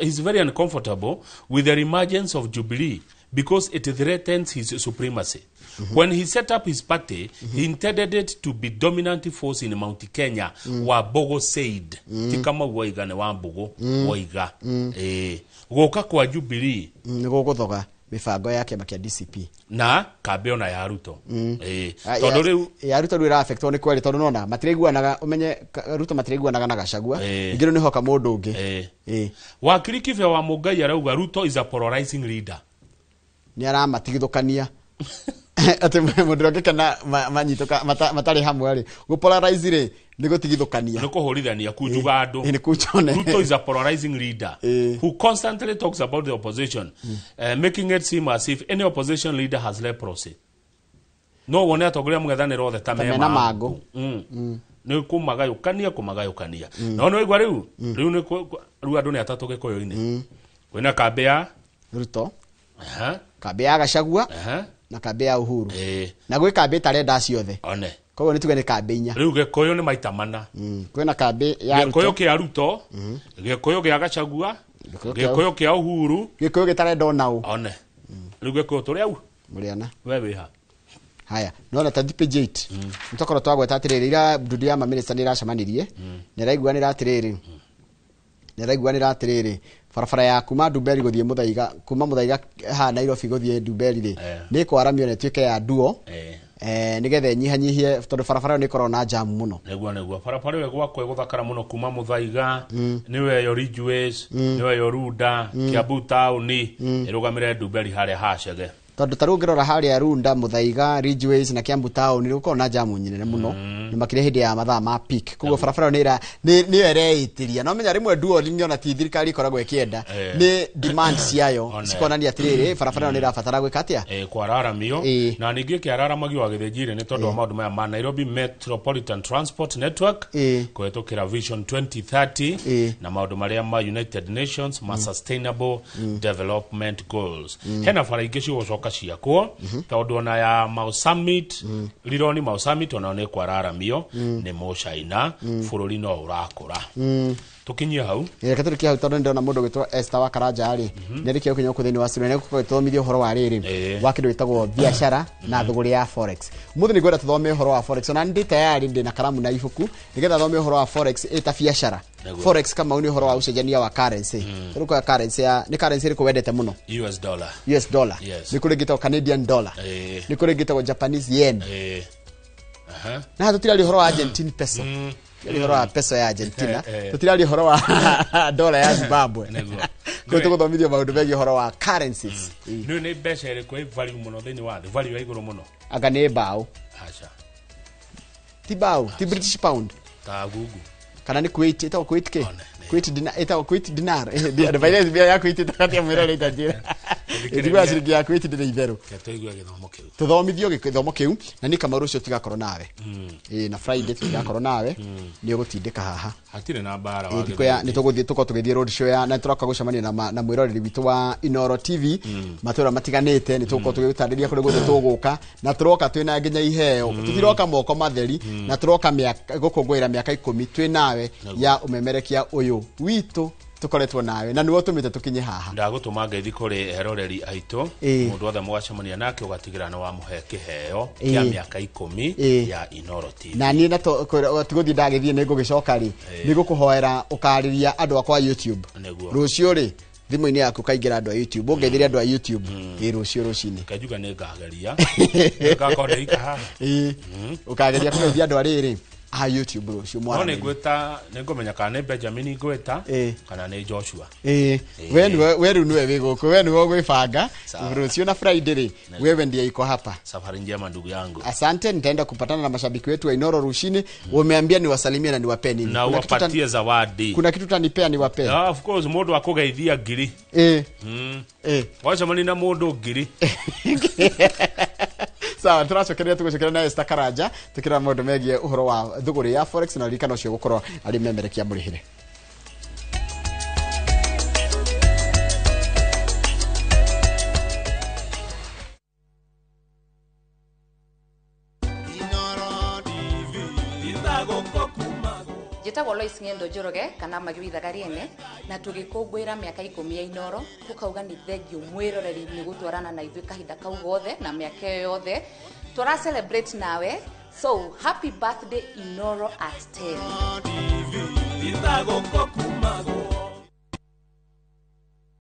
he's very uncomfortable with the emergence of Jubilee because it threatens his supremacy. When he set up his party, he intended it to be dominant force in Mount Kenya. Wambogo said, ti kama waiga nĩ Wambogo waiga. Gũka kwa Jubilee Nĩ gũgũthoga mĩbango ya kĩama kĩa DCP na kambe ona ya Ruto. Tondũ rĩu ya Ruto rĩu ĩra-affectwo nĩ kweri, tondũ nona matiraiguanaga, ũmenye Ruto matiraiguanaga na Gachagua. Ningĩ rĩu nĩhoka mũndũ ũngĩ. Wakiri Kibe wa Mũngai arauga Ruto is a polarizing leader. Nĩ aramatigithũkania. Atĩ mũndũ ũngĩ kana manyitũka matarĩ hamwe rĩ, gũ-polarize rĩ, nĩ gũtigithũkania. Nĩ kũhũrithania, kunjuga andũ. Nĩ kunjone. Ruto is a polarizing leader who constantly talks about the opposition, making it seem as if any opposition leader has leprosy. No wone atongoria mũng'ethanĩro othe ta Ta me mena mangũ. mangũ. Nĩ kũmagayũkania, kũmagayũkania. No nĩ waigua rĩu, rĩu nĩ rĩu andũ nĩ atatũ Gĩkũyũ-inĩ. Kwĩna kambĩ ya Ruto. Kambĩ ya Gachagua. Na kambĩ ya Uhuru. Na gwĩ kambĩ ĩtarenda ciothe. One. Koguo nĩ tuge nĩ kambĩ inya. Rĩu Gĩkũyũ nĩ maita mana. Kwĩna kambĩ ya Ruto. Gĩkũyũ kĩa Ruto, Gĩkũyũ gĩa Gachagua, Gĩkũyũ kĩa Uhuru, Gĩkũyũ gĩtarenda ona ũ. One. Rĩu Gĩkũyũ tũrĩ au? Mũrĩ ana. We wĩ ha? Haya, nona ta page 8. Nĩtwakorwo twagweta atĩrĩrĩ, ira ndundu ya mamĩnĩsta nĩ ĩracemanirie, na ĩraiguanĩra atĩrĩrĩ, Nĩ araiguanĩra atĩrĩrĩ, barabara ya kuma Ndumberi gũthiĩ Muthaiga, kuma Muthaiga haha Nairobi gũthiĩ Ndumberi rĩ, nĩ ĩkwaramio na ĩtuĩke ya duo, nĩgetha ĩnyihanyihie, tondũ barabara ĩyo nĩ ĩkoragwo na jamu mũno. Nĩguo barabara ĩyo gwakwa ĩgũthakara mũno kuma Muthaiga, nĩyo ĩyo Ridgeways, nĩyo ĩyo Runda, Kiambu taũni, ĩrũgamĩre Ndumberi harĩa hacege. Tondũ ta rĩu ũngĩrora harĩa Runda, Muthaiga, Ridgeways na Kiambu town nĩ gũkoragwo na jamu nyinene mũno, nĩ makĩria hĩndĩ ya mathaa ma peak. Koguo barabara ĩyo nĩyo ĩreĩtĩria. No menya rĩmwe duo nĩ ona ti thirikari ĩkoragwo ĩkĩenda, nĩ demand ciayo cikonania atĩrĩrĩ, barabara ĩyo nĩ ĩrabatara gwĩka atĩa? Kwararamio. Na ningĩ kĩararamagio wagĩthĩnjire nĩ tondũ wa maũndũ maya ma Nairobi Metropolitan Transport Network, kũhetũkĩra Vision 2030 na maũndũ marĩa ma United Nations ma Sustainable Development Goals. Hena bara ingĩ cigũcoka ciakwo, tondũ ona ya Mau Summit, Rironi Mau Summit, ona nĩ kwararamio nĩ Mũcaina. Bũrũri no ũrakũra. Tũkinyie hau. Reke tũrĩkie hau, tondũ nĩndĩrona mũndũ ũgwĩtwo Esther wa Karanja rĩ, nĩ arĩkia gũkinya gũkũ thĩinĩ wa studio, na nĩegũkorwo agĩtũthomithia ũhoro wa rĩrĩ wa kĩndũ gĩtagwo biacara na thũgũrĩ ya forex. Mũthĩ nĩ ngwenda tũthome ũhoro wa forex, ona ndĩ tayari, ndĩ na karamu na ibuku nĩgetha thome ũhoro wa forex ĩta biacara. Forex Kamau nĩ ũhoro wa ũcenjania wa currency. Rĩu kwa currency ya nĩ currency ĩrĩkũ wendete mũno? US dollar. US dollar. Yes. Nĩ kũrĩ ĩngĩ ĩtagwo Canadian dollar, nĩ kũrĩ ĩngĩ ĩtagwo Japanese yen, na tũtiraria ũhoro wa Argentine peso, tũtiraria ũhoro wa peso ya Argentina, tũtiraria ũhoro wa dola ya Zimbabwe. Koguo tũgũthomithio maũndũ megiĩ ũhoro wa currencies. Nĩ nĩ mbeca ĩrĩkũ ĩ value mũno thĩinĩ wa thĩ, value ya igũrũ mũno? Anga nĩ mbaũ? Aca. Ti mbaũ, ti British pound? Ta Google. Kana nĩ Kuwait, ĩtagwo Kuwait kĩ? Kuwait dinar, ĩtagwo Kuwait dinar. Advice ya Kuwait ĩtakatia mwĩra rĩta njĩra. Ĩtigwa ciringi ya Kuwait ndĩrĩ itherũ. Tũigue gĩthomo kĩu. Tũthomithio gĩthomo kĩu, na niĩ Kamau rũciũ tigakorwo nawe. Ĩĩ, na Friday tutigakorwo nawe, nĩ ũgũtindĩka haha. Hatirĩ na mbara. Ĩĩ, thikũ ya nĩ tũgũthiĩ, tũkorwo tũgĩthiĩ road show ya na tũroka gũcemania na mwĩroreri witũ wa Inoro TV matũra matiganĩte. Nĩ tũgũkorwo tũgĩgũtarĩria kũrĩa guothe tũgũka, na tũroka twĩna nginya iheo, tũtiroka moko matheri, na tũroka gũkũngũĩra mĩaka 10 twĩ nawe ya ũmemerekia ũyũ witũ tũkoretwo nawe, na nĩwe ũtũmĩte tũkinye haha. Ndagũtũma ngeithi kũrĩ eroreri aitũ, mũndũ wothe mũgacemania nake ũgatigĩra nĩ wamũhe kĩheo kĩa mĩaka 10 ya Inoro TV. Na niĩ tigũthiĩ ndagĩthiĩ, nĩ ngũgĩcoka rĩ, nĩ ngũkũhoera ũkarĩria andũ akwa YouTube rũciũ rĩ, thimũ-inĩ yaku kaingĩra andũ a YouTube, ũngeithĩrie andũ a YouTube ĩ rũciũ rũcinĩ. Kanjuga nĩ ngageria, ngakorwo ndĩika haha. Ũkageria kũgeithia andũ a rĩrĩ a YouTube rũciũ. No mwaranĩrie. Nĩ ngwĩta, nĩ ngũmenya kana nĩ Benjamin ngwĩta kana nĩ Joshua. We nĩwe, we rĩu nĩwe wĩ gũkũ, we nĩwe ũgwĩbanga rũciũ na Friday rĩ, wewe ndiye iko hapa. Safari njema ndugu yangu. Asante, nitaenda kupatana na mashabiki wetu wa Inoro rushini. Umeambia niwasalimie na niwapee nini? Na Kuna kitu uwapatie zawadi. Kuna kitu utanipea niwapee? Ah, of course, mũndũ akũgeithia 1000. Wacemania na mũndũ 1000. Sawa, tũracokereria, tũgũcokeria na Esther Karanja tukĩra maũndũ megiĩ ũhoro wa thũgũrĩ ya forex, na ririkana ũcio gũkorwo arĩ memerekia mũrĩhĩre. Njĩtagwo Lois Ng'endo Njoroge kana Magĩrithaga Rĩene, na tũgĩkũngũĩra mĩaka 10 ya Inoro, tũkauga nĩ thengiũ mwĩroreri nĩ gũtwarana na ithuĩ kahinda kau gothe na mĩaka ĩyo yothe tũra celebrate nawe. So happy birthday Inoro at 10.